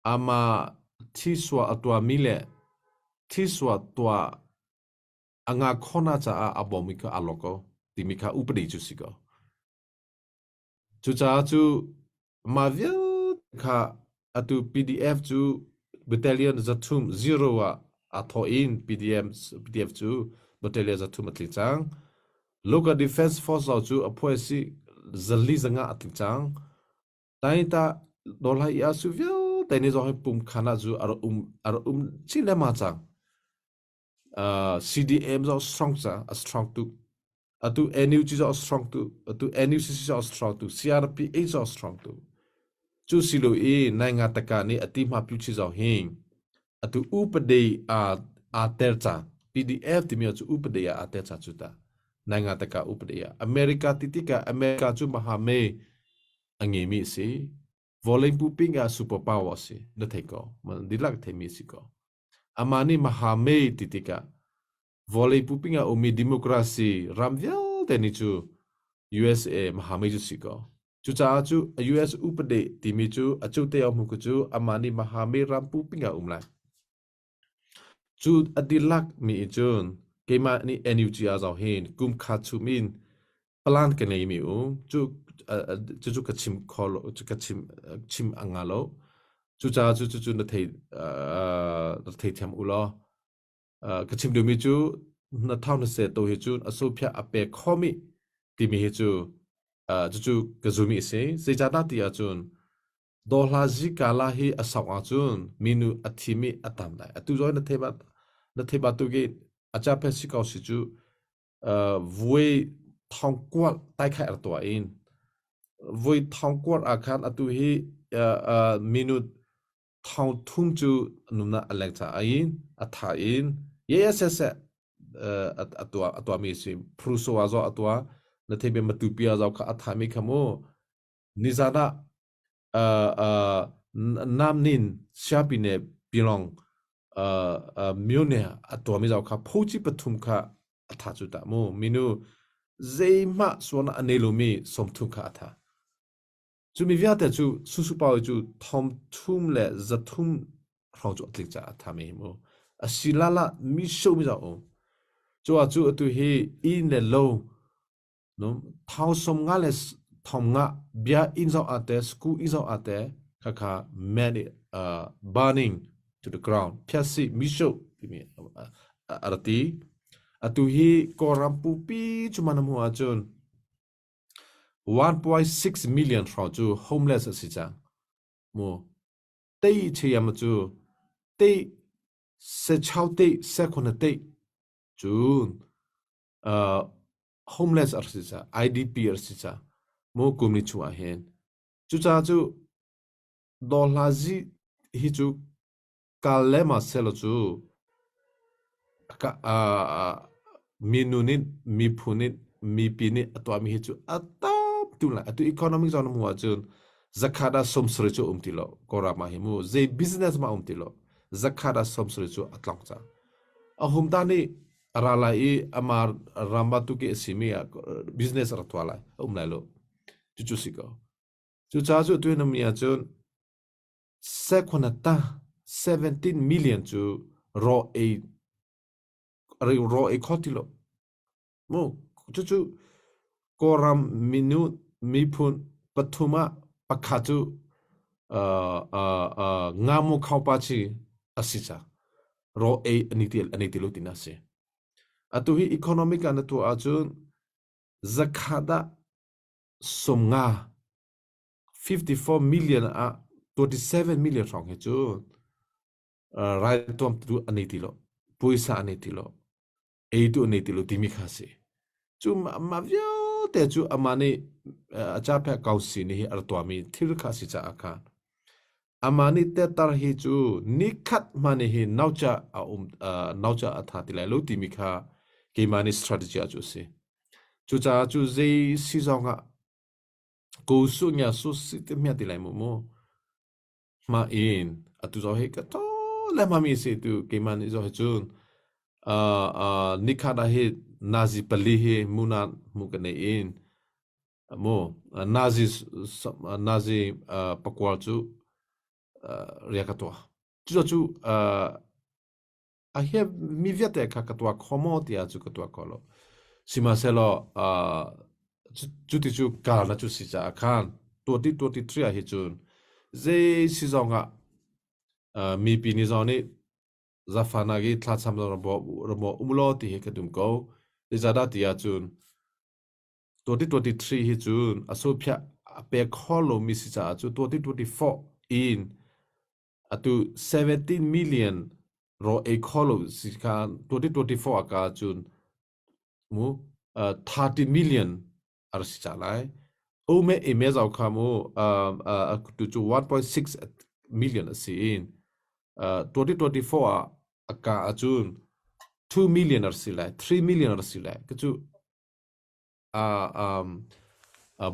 amah thisua a tuahmi le thisua tuah a nga khona caah a bawmmi kha a lawk ko timi kha upade cu si ko. Cucaah cu mah vialte kha atu PDF cu battalion 300 zero ah aa thawh in PDF, PDF cu battalion 300 a tling cang. Local Defense Force cu a phuaisi zali zanga a tling cang. Taita dawlai i asu vialte nih zong hi pum khan ah cu a rak um a rak um chin lengmang cang. Uh, CDM zong strong ca a strong tuk. Atu NUG zong strong tuk. Atu NUCC zong strong tuk. CRPA zong strong tuk. Cu si lo i nai nga taka nih ati hma piu chi zong hi atu upade a a ter ca PDF timi cu upade a ter ca cu ta nai nga taka upade a America ti tikah America cu mahame a ngeimi a si. Vawlei puping ah super power a si. Na thei ko. Dilak theimi a si ko. Amah nih mahame ti tikah vawlei puping ah ummi democracy ram vialte nih cu USA mahame cu si ko. Cucaah cu US upade timi cu a cu te hmu cu amah nih mahame ram puping ah um lai. Cu a dihlak mi cun keimah nih NUG ah zong hin kum kha chum in plan ka ngei mi um. Cu cucu ka chim kho lo, ka chim chim a nga lo. Cucaah cu cucu na thei na theithiam u law ka chim duhmi cu na thau na se to hi cun a sophiah a pe khomi timi hi cu cucu ka zumi a si. Zeicahdah ti ahcun Dawhla zikala hi a sok ahcun minu a thimi a tam lai. Atu zong na thei na thei ba tu ki acha phe si ko si cu vui thong kual tai khai ar tua in vui thong kual ah khan atu hi minute thong thum cu nuna a leng cha in a tha in yes yes a tua a tua mi si pruso a zo a tua na thei be matupia zo kha a tha mi kha mu Nizan ah uh, uh, namnin siapi ne pilong uh, uh, myone a tuami zau kha phoci pathum kha a tha cu ta mu minu zeihmah suan a nei lomi 30 kha a tha cu mi vialte cu susu pau cu thom thum le zathum hrawng cu a tlik ca a tha mi mu asilala mi sho mi zau um cu a cu atu hi inn le lo Thau 50 le 50 bia inn zoh ah teh school inn zoh ah teh khakha man nih uh, burning to the ground phiasi misho timi a ra ti. Atu hi Kawlram pupi cu man hmuh ahcun 1.6 million hrawng cu homeless a si cang. Mu tei cheyam cu tei sechau tei sekhon tei cun uh, homeless a si ca IDP a si ca mu kum ni chung ah hin cucaah cu dawhlazi hi cu kal le ma selo cu ka minu nih miphun nih mipi nih a tuahmi hi cu a tam tu lai atu economic zone mu ahcun zakhat ah 70 cu um ti lo Kawlram ah hi mu zei business ma um ti lo zakhat ah 70 cu a tlong cang a hum ta nih a ra lai i amah ram bantuk i a simi ah business a rak tuah lai a um lai lo cucu si ko cucaah cu tu na mi ahcun sekhonata 17 million cu raw ei raw ei kho ti lo mu cucu Kawlram minu miphun pathum ah pakhat cu uh, uh, uh, ngamu khaupa chi a si ca raw ei ani ti ani ti lo tina si atu hi economic ah na tuah ahcun zakhat ah 50 54 million ah 27 million hrawng hi cu rai tuam tu ani ti lo puisa ani ti lo ei tu nei ti lo timi kha si cu mah vialte cu amah nih a caphe kausi nih hi a tuahmi thil kha si caah khan amah nih tetar hi cu nikhat hmanh hi nauca a um nauca a tha ti lai lo timi kha keimah nih strategy ah cu a si cucaah cu zei si zong ah ko su nya su si te mia ti lai mu mu Mah in atu zong hi ka thaw le hmami si tu keimah nih zong hi cun uh, uh, nikhat ah hi nazi pali hi muna mu ka nei in mu nazi nazi uh, pakual cu uh, ria ka tuah cu cu uh, a hi mi vialte kha ka tuah kho maw tiah cu ka tuah kho lo sihmanhsehlaw uh, Cuti cu kar na cu si caah khan 2023 ah hi cun zei si zong ah mipi nih zong nih zafanak i thlacam ramo um law ti hi ka dum ko. Zeicahdah ti ahcun 2023 hi cun a sophiah a pek kho lomi si caah cu 2024 in atu 17 million ro ei kho lo si kha 2024 ah ka cun mu 30 million a si ca lai. Ume ime zau kha mu tu cu 1.6 million a si in 2024 ah a ka ahcun 2 million a si lai 3 million a si lai ka cu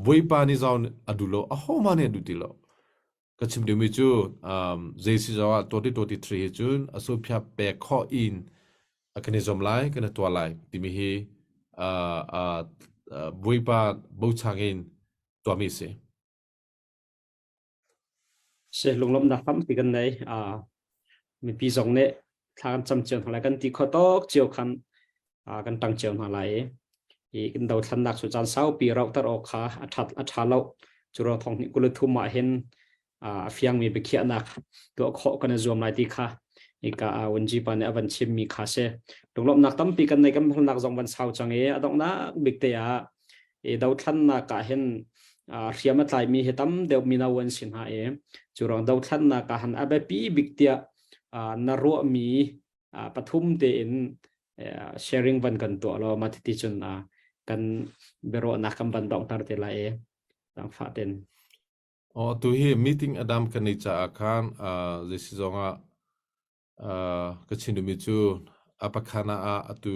Bawipa nih zawn a duh lo ahohmah nih an duh ti lo ka chim duhmi cu zei si zong ah 2023 hi cun a suphia pek khawh in kan i zuam lai kan i tuah lai timi hi Bawipa bochan in tuahmi a si. Si lunglawmhnak tampi kan nei. Mipi zong nih thla kan cam cio hna lai kan ti kho tawk cio khan kan tang cio hna lai i kan dothlannak cu caan saupi rauhter awk kha a ṭhat a ṭha lo. Cu ro thong hnih 23 ah hin a fiangmi biakhiahnak tuah khawh kan i zuam lai ti kha hika Wanji pa nih a van chimmi kha si. Lunglawmhnak tampi kan nei kan halnak zong van sau cang i a donghnak bik te ah i dothlannak ah hin hriam a tlaimi hi tam deuh mino an si hna i cu ruang dothlannak ah han a biapi bik tiah na ruahmi pathum tein sharing van kan tuah law mah ti cun kan biaruahnak kan van donghter te lai i tangfah ten. Oh, tu hi meeting adam kan nei caah khan zei si zong ah ka chim duhmi cu a pakhana ah atu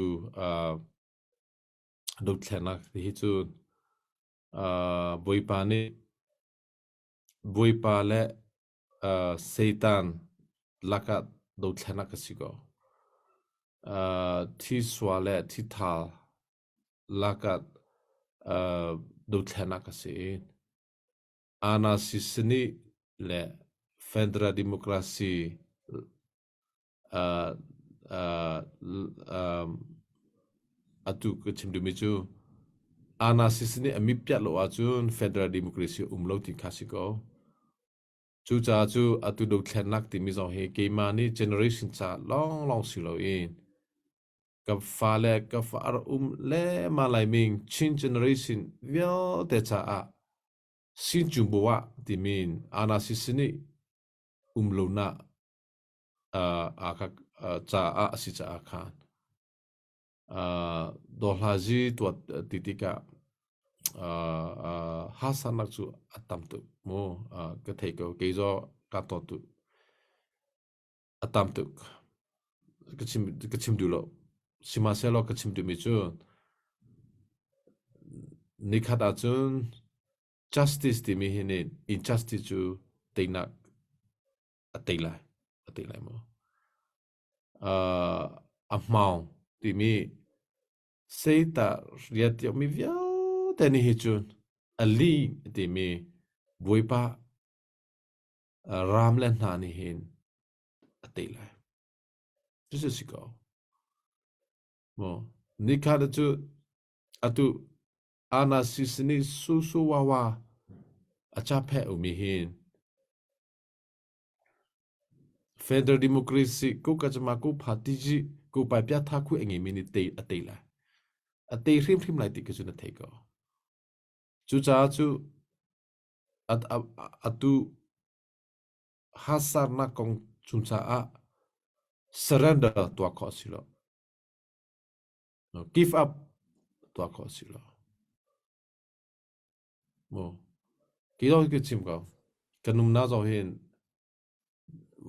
Dothlennak ti hi cu Bawipa nih Bawipa le Satan lakah dothlennak a si ko. Thisua le thithal lakah dothlennak a si i Anasisini le Federal Democracy Atu ka chim duhmi cu Anasis nih a mit piah lo ahcun Federal Democracy a um lo ti kha si ko. Cucaah cu atu dothlennak timi zong hi keimah nih generation ca lawnglawng si loin ka fale ka fa a rak um lengmang laiming Chin generation vialte caah Sinchungbo ah timi in Anasis nih um lonak caah a si caah khan dawhlazi tuah ti tikah harsatnak cu a tam tuk mu ka thei ko kei zaw ka taw tuk a tam tuk ka chim ka chim duh lo sihmanhsehlaw ka chim duhmi cu nikhat ahcun justice timi hi nih injustice cu teinak a tei lai a tei lai maw uh, a hmaung timi seita rian mi vialte nih hi cun a li timi bawipa ram le hna nih hin a tei lai cucu si ko maw nikhat cu atu ana sisini su su wawa a cha phe umi hin Federal Democracy ku ka cama ku party ji ku pai pia tha khu engi mi ni te a te lai. A te hrim hrim lai ti ka cu na thei ko. Cu caah cu atu hasarnak kong chung caah surrender tuah khawh si lo. Give up tuah khawh si lo. Maw ki zong ka chim ko. Ka numnak zong hin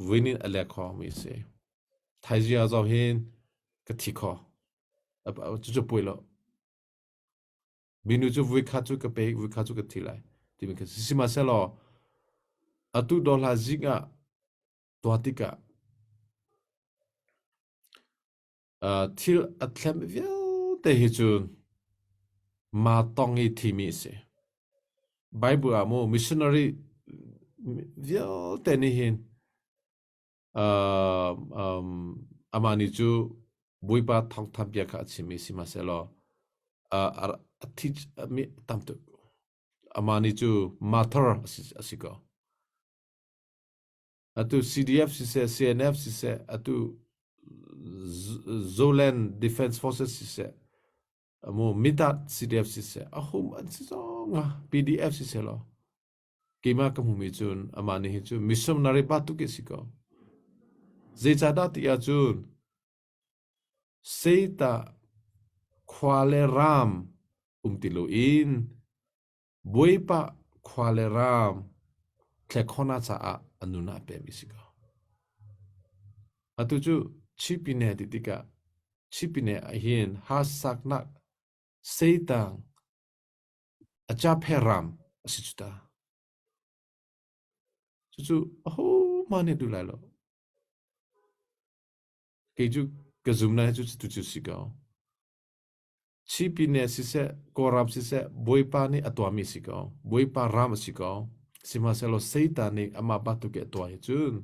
vui in a lek kho mi si. Thaizing ah zong hin ka thi kho. Cucu pui lo. Minu cu vui kha cu ka pe, vui kha cu ka thi lai. Timi kha si. Sihmanhsehlaw atu dawhla zing ah tuah tikah Thil a thlem vialte hi cu maa tong i thimi a si. Bible ah mu missionary vialte nih hin uh, um, amah nih cu Bawipa thawngtha bia kha a chim i sihmanhsehlaw. A thi mi tam tuk. Amah nih cu martyr a si ko. Atu CDF siseh, CNF siseh, atu Zoland Defense Forces siseh, amu Mitat CDF siseh, ahum an si zong ah PDF siseh law keimah ka hmumi cun amah nih hi cu missionary batuk i si ko. Zeicahdah ti ahcun Seita khua le ram um ti loin Bawipa khua le ram thlekkhawna caah a nun ah pemi si ko. Atu cu Chipine ti tikah Chipine ahhin hasaknak Satan a caphe ram a si cu ta. Cucu ahohmah nih duh lai lo. Kei cu ka zum lai cu cu cu si ko. Chipine siseh, Kawlram siseh, Bawipa nih a tuahmi si ko. Bawipa ram a si ko. Sihmanhsehlaw Satan nih amah bantuk i a tuah hi cun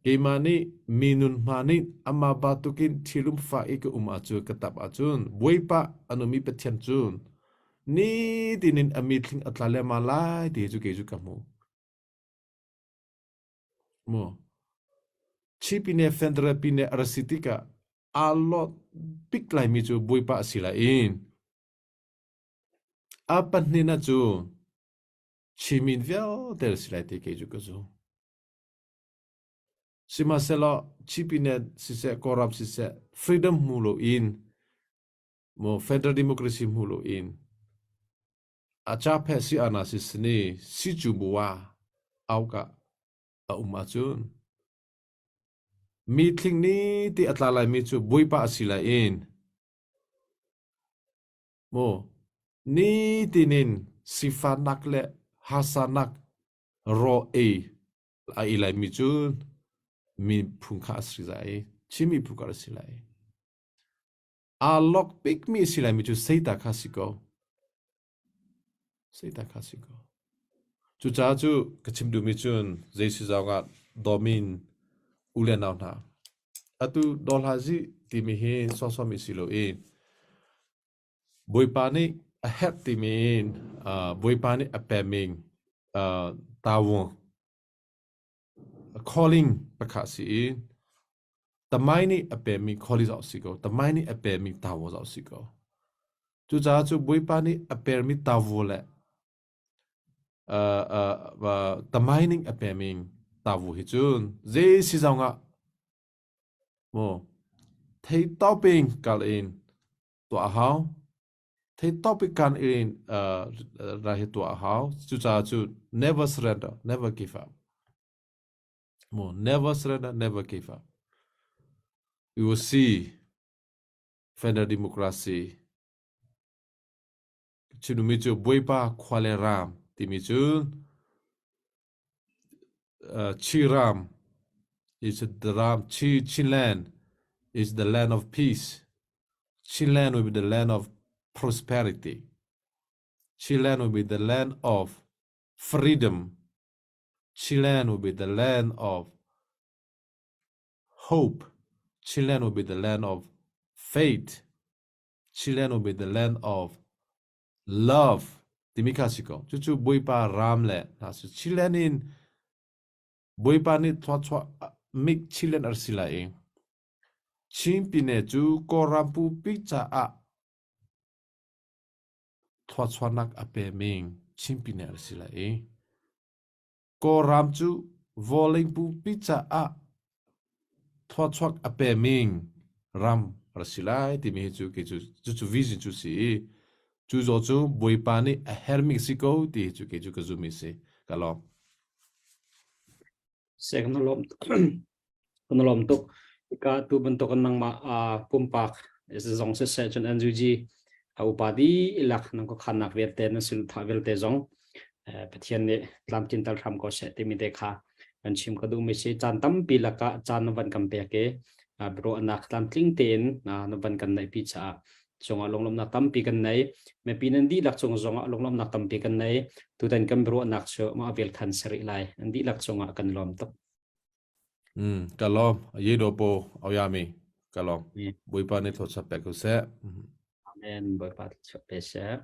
keimah nih mi nun hma nih amah bantukin thilum fa i ka um ahcun ka tap ahcun Bawipa a numi Pathian cun nitin in a mithling a tla lengmang lai ti cu kei cu ka hmu. Mu. Chipine Federal pine a ra si tikah aa lawt bik laimi cu Bawipa a si lai i a pahnihnak cu Chinmi vialte a si lai ti kei cu ka zum. Sihmanhsehlaw Chipine siseh Kawlram siseh freedom hmu loin maw federal democracy hmu loin a cha phe si ana si sini si cu buwa auka a um ahcun Mi thling ni ti a tla laimi cu Bawipa a si lai in maw nitin in sifahnak le harsanak raw ei a ei laimi cu mi phung kha a si lai i Chin miphun kha a si lai. Aa lok bikmi a si laimi cu Satan kha a si ko. Satan kha si ko. Cucaah cu ka chim duhmi cun zei si zong ah dawmin u le nau hna. Atu daw hlah zi timi hi sawsawmi si lo i Bawipa nih a herh timi in Bawipa nih a peming tawung calling pakhat si i Tamai nih a pemmi calling zoh si ko. Tamai nih a pemmi tawo zoh si ko. Cucaah cu Bawipa nih a permi tawo le tamai ning a pemi tawo hi cun zei si zong ah maw thei toping kal in tuah a hau. Thei topic kan in ra hi tuah a hau. Cucaah cu never surrender, never give up. Mo never surrender, never give up. You will see federal democracy. Chinumi cu Bawipa khua le ram timi cu Chiram is the ram Chi Chinland is the land of peace. Chinland will be the land of prosperity. Chinland will be the land of freedom. Chiland will be the land of hope. Chiland will be the land of faith. Chiland will be the land of love timi kha si ko. Cucu Bawipa ram le hna si. Chiland in Bawipa nih thluachuah mik Chiland ar si lai i Chin pine cu Kawlram pupi caah thluachuahnak a peming Chin pine ar si lai i Kawlram cu vawlei pumpi caah thluachuak a peming ram a si lai timi hi cu kei cu cucu vision cu si i cu zaw cu Bawipa nih a hermi si ko ti hi cu kei cu ka zummi si ka lawm. Se kan lawm kan lawm tuk. Ka tu bantuk in nangmah pumpak zong siseh cun NUG a upadi ilak nang ko khannak vialte na sul tha vialte zong Pathian nih tlamtlin tal hram ko seh timi te kha kan chim ka duhmi si caan tampi lakah caan na van kan pek i biaruahnak tlamtling tein na van kan neih pi caah cungah lunglawmhnak tampi kan nei mipi nan dihlak cung zongah lunglawmhnak tampi kan nei tutan kan biaruahnak cu mah vel khan sari lai an dihlak cungah kan lawm tuk Ka lawm. Ye do po awyami. Ka lawm. Bawipa nih thluachuah pek ko seh. Amen. Amen. Bawipa thluachuah pe seh.